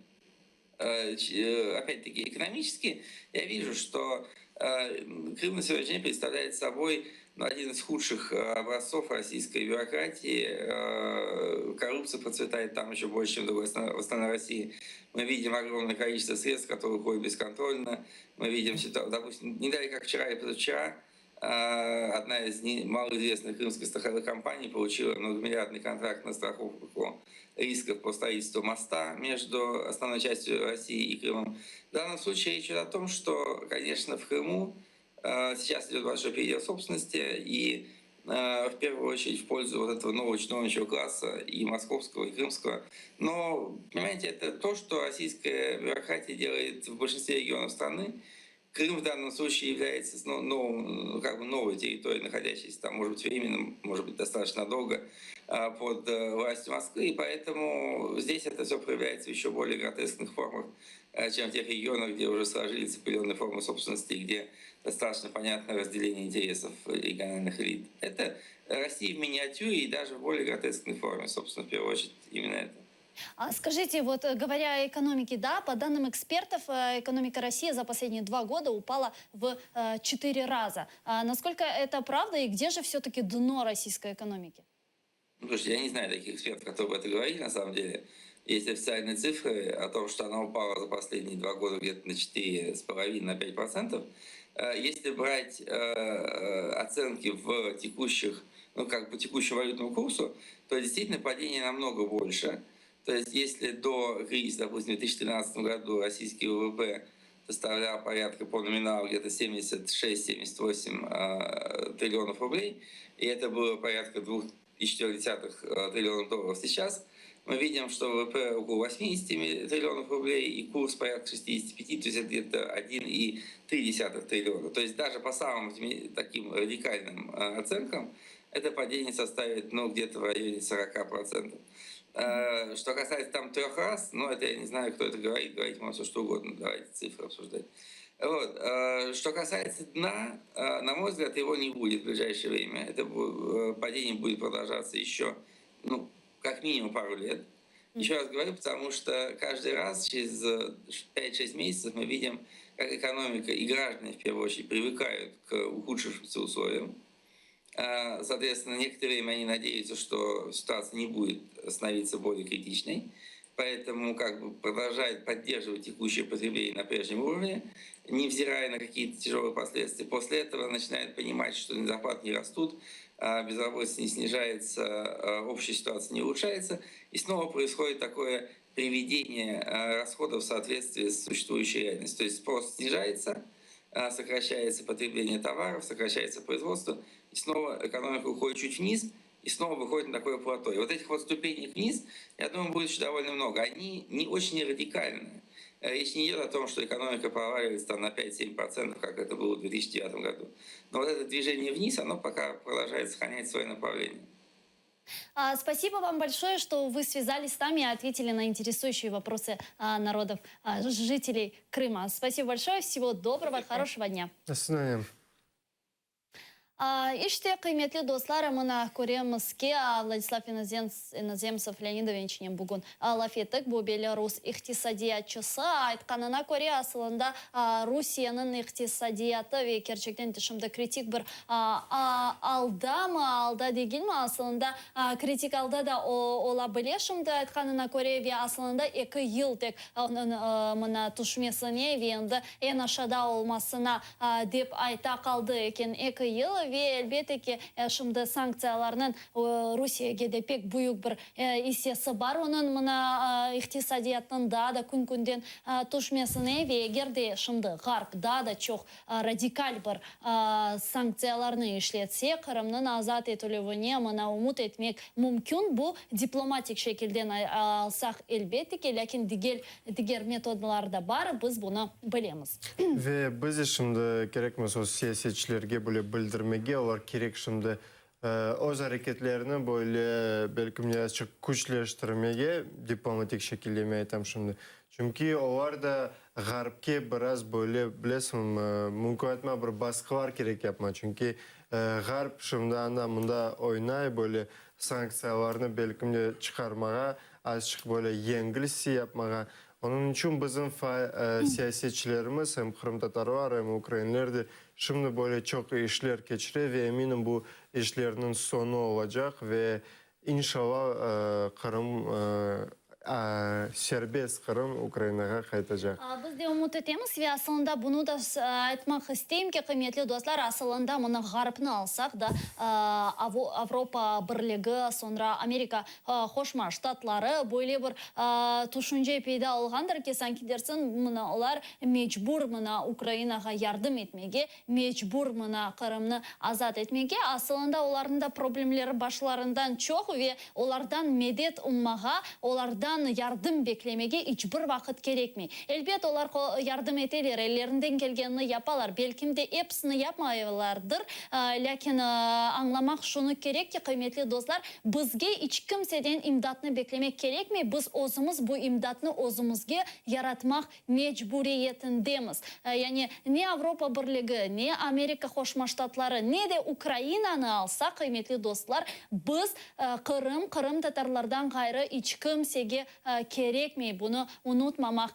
Опять-таки, экономически я вижу, что Крым на сегодняшний день представляет собой ну, один из худших образцов российской бюрократии. Коррупция процветает там еще больше, чем в другой в остальной России. Мы видим огромное количество средств, которые уходят бесконтрольно. Мы видим, допустим, не далее, как вчера или позавчера, одна из малоизвестных крымских страховых компаний получила многомиллиардный контракт на страховку рисков по строительству моста между основной частью России и Крымом. В данном случае речь идет о том, что, конечно, в Крыму сейчас идет большой передел собственности, и в первую очередь в пользу вот этого нового чиновничьего класса и московского, и крымского. Но, понимаете, это то, что российская бюрократия делает в большинстве регионов страны. Крым в данном случае является новым, как бы новой территорией, находящейся там, может быть, временно, может быть, достаточно долго под властью Москвы, и поэтому здесь это все проявляется в еще более гротескных формах, чем в тех регионах, где уже сложились определенные формы собственности, где достаточно понятное разделение интересов региональных элит. Это Россия в миниатюре и даже в более гротескной форме, собственно, в первую очередь, именно это. А скажите, вот говоря о экономике, да, по данным экспертов, экономика России за последние 2 года упала в 4 раза. А насколько это правда и где же все-таки дно российской экономики? Ну, слушайте, я не знаю таких экспертов, которые бы это говорили, на самом деле. Есть официальные цифры о том, что она упала за последние 2 года где-то на четыре с половиной, на 5%. Если брать оценки в текущих, ну, как по текущему валютному курсу, то действительно падение намного больше. То есть если до кризиса, допустим, в 2013 году российский ВВП составлял порядка по номиналу где-то 76-78 триллионов рублей, и это было порядка двух и четырех десятых триллионов долларов сейчас, мы видим, что ВВП около 80 триллионов рублей и курс порядка 65, то есть это где-то 1,3 триллиона. То есть даже по самым таким радикальным оценкам это падение составит, ну, где-то в районе 40%. Что касается 3 раз, это я не знаю, кто это говорит, говорить можно все что угодно, давайте цифры обсуждать. Что касается дна, на мой взгляд, его не будет в ближайшее время. Это падение будет продолжаться еще, как минимум пару лет. Еще раз говорю, потому что каждый раз через пять-шесть месяцев мы видим, как экономика и граждане, в первую очередь, привыкают к ухудшившимся условиям. Соответственно, некоторое время они надеются, что ситуация не будет становиться более критичной, поэтому продолжают поддерживать текущее потребление на прежнем уровне, невзирая на какие-то тяжелые последствия. После этого начинают понимать, что зарплаты не растут, безработица не снижается, общая ситуация не улучшается, и снова происходит такое приведение расходов в соответствии с существующей реальностью. То есть спрос снижается, сокращается потребление товаров, сокращается производство, и снова экономика уходит чуть вниз, и снова выходит на такое плато. И вот этих ступеней вниз, я думаю, будет еще довольно много. Они не очень радикальные. Речь не идет о том, что экономика проваливается на 5-7%, как это было в 2009 году. Но это движение вниз, оно пока продолжает сохранять свое направление. Спасибо вам большое, что вы связались с нами и ответили на интересующие вопросы народов, жителей Крыма. Спасибо большое, всего доброго, Спасибо. хорошего дня. До свидания. İşte, qıymetli dostlar, mına köremiz ki, Vladislav Inozemtsev Leonidoviçnen bugün laf ettik. Bu belli rus iqtisadiyatçısı. Aytqanına köre, asılında, Rusiyeniñ iqtisadiyatı ve kerçekten de şimdi kritik bir, alda mı, alda degil mi, asılında, kritik alda da ola bile şimdi aytqanına köre ve asılında 2 yıl tek onıñ, mına tüşmesine ve endi eñ aşağıda olmasına, dep ayta qaldı eken 2 yıl ve elbette ki, şimdi sanktsiyalarnıñ, Rusiyege de pek büyük bir, issesi bar onıñ mına, iqtisadiyatınıñ daa da kün künden, tüşmesine ve eger de şimdi Ğarp daa da çoq, radikal bir, sanktsiyalarnı işletse, Qırımnıñ azat etilüvine mına ümüt etmek mümkün. Bu diplomatik şekilden alsaq elbette ki, lâkin diger metodlar da bar, biz bunı bilemiz. Ve biz de şimdi kerekmiz o siyasetçilerge böyle bildirmege, olar kerek şimdi. Öz areketlerini böyle, belkim, birazçıq küçleştirmege, diplomatik şekilde men aytam şimdi, çünki olar da Ğarpke biraz böyle, bilesiñmi, mümkün aytma, bir basqılar kerek yapma, çünki Ğarp şimdi anda-mında oynay, böyle sanktsiyalarnı, belkim de, çıqarmağa, azçıq böyle yengil yapmağa. Onıñ içün bizim siyasetçilerimiz, em qırımtatarlar, em ukrainler de şimdi böyle çoq işler keçire ve eminim bu işlerniñ soñu olacaq ve inşallah Qırım, serbest Qırım Ukrainağa qaytacaq. Biz de ümüt etemiz ve asılında bunı da aytmaq isteyim ki, qıymetli dostlar, asılında mına Ğarpnı alsaq da, Avropa Birligi, soñra Amerika Qoşma Ştatları, böyle bir tüşünce peyda olğandır ki, sanki dersiñ, mına olar mecbur mına Ukrainağa yardım etmege, mecbur mına Qırımnı azat etmege. Asılında olarnıñ da problemleri başlarından çoq ve olardan medet ummağa, olardan yardım beklemege iç bir vaqıt kerekmey. Elbet, olar yardım eteler, ellerinden kelgenini yapalar, belkim de episini yapmaylardır, lâkin añlamaq şunı kerek ki, qıymetli dostlar, bizge iç kimseden imdatnı beklemek kerekmey, biz özümiz bu imdatnı özümizge yaratmaq mecburiyetindemiz. Yani ne Avropa Birligi, ne Amerika Qoşma Ştatları, ne de Ukrainanı alsaq, qıymetli dostlar, biz Qırım, qırımtatarlardan ğayrı iç kimsege kerekmey. Bunı unutmamaq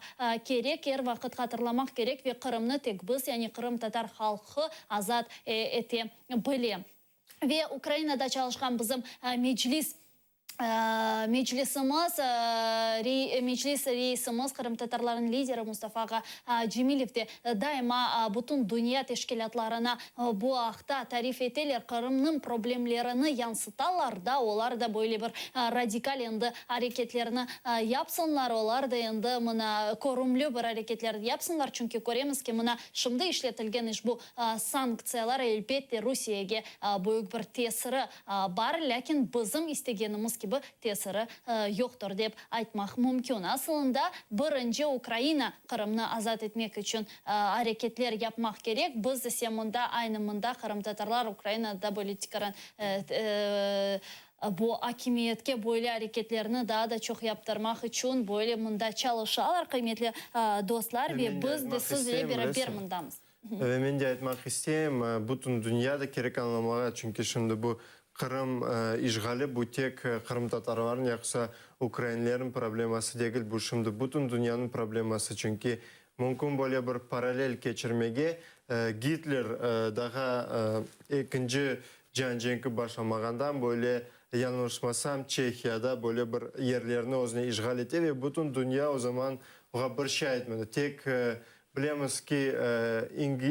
kerek, er vaqıt hatırlamaq kerek ve Qırımnı tek biz, yani qırımtatar halqı azat ete bile. Ve Ukrainada çalışqan bizim Meclis Meclisimiz, Meclis reisimiz, qırımtatarlarnıñ lideri Mustafa ağa Cemilev de daima bütün dünya teşkilâtlarına bu aqta tarif eteler, Qırımnıñ problemlerini yansıtalar da, olar da böyle bir radikal endi areketlerni yapsınlar, olar da endi mına körümli bir areketlerni yapsınlar, çünki köremiz ki, mına şimdi işletilgen işbu sanktsiyalar elbette Rusiyege büyük bir tesiri Bar, lâkin bizim istegenimiz kibi tesiri yoqtır, dep aytmaq mümkün. Asılında, birinci Ukraina Qırımnı azat etmek içün areketler yapmaq kerek, biz ise mında, aynı mında, qırımtatarlar Ukrainada böyle tikaran bu akimiyetke böyle areketlerni daa da çoq yaptırmaq içün böyle mında çalışalar, qıymetli dostlar, ve biz de siz ile beraber mındamız. Ve men de aytmaq isteyim, bütün dünya da kerek añlamağa, çünki şimdi bu Qırım işğali bu tek qırımtatarlarnıñ yoqsa ukrainlerniñ probleması degil, bu şimdi bütün dünyanıñ probleması, çünki mümkün böyle bir parallel keçirmege, Gitler daha ekinci cian cenki başlamağandan böyle, yañlışmasam, Çehiyada böyle bir yerlerni özüne işğal ete ve bütün dünya o zaman oğa bir şey aytmadı, tek Bilemiz ki,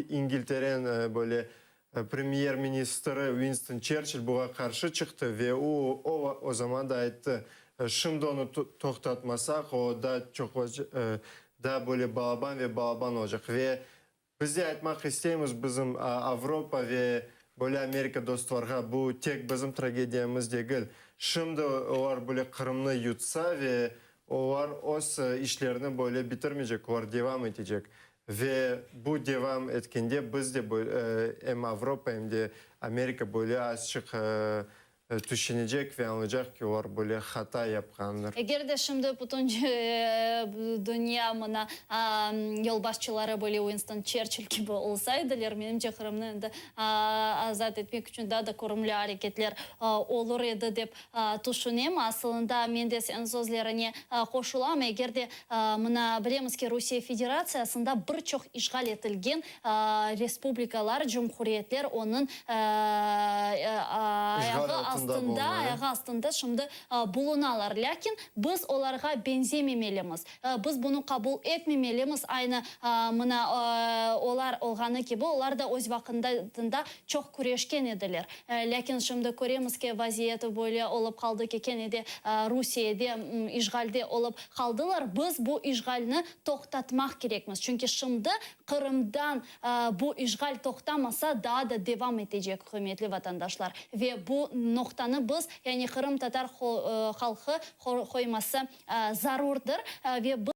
İngilteren böyle premyer-ministri Uinston Çerçill buğa qarşı çıqtı ve o, o, o zaman da ayttı, şimdi onı toqtatmasaq, o daa çoq, daa böyle balaban ve balaban olacaq. Ve biz de aytmaq isteymiz bizim Avropa ve böyle Amerika dostlarğa, bu tek bizim tragediyamız degil. Şimdi olar böyle Qırımnı yutsa ve Olar öz işlerini böyle bitirmeycek, olar devam etecek. Ve bu devam etkende biz de em Avropa, em de Amerika böyle azçıq tüşünecek ve añlaycaq ki, olar böyle hata yapqandır. Eger de şimdi bütün dünya mına yolbaşçıları böyle Uinston Çerçill kibi olsaydılar, menimce Qırımnı endi azat etmek içün daa da körümli areketler olur edi dep Tüşünem, asılında men de seniñ sözlerine qoşulam, eger de mına bilemiz ki, Rusiye Federatsiyasında bir çoq işğal etilgen respublikalar, cumhuriyetler onıñ ayağı astında, ayağı astında şimdi bulunalar. Lâkin biz olarğa beñzememelimiz. Biz bunı qabul etmemelimiz, aynı mına olar olğanı kibi, olar da öz vaqtında çoq küreşken ediler. Lâkin şimdi köremiz ki, vaziyet böyle olıp qaldı ki, kene de Rusiyede işğalde olıp qaldılar. Biz bu işğalni toqtatmaq kerekmiz, çünki şimdi Qırımdan bu işğal toqtamasa, daa da devam etecek, ürmetli vatandaşlar. Ve bu noqtanı biz, yani qırımtatar halqı qoyması zarurdır. Ve.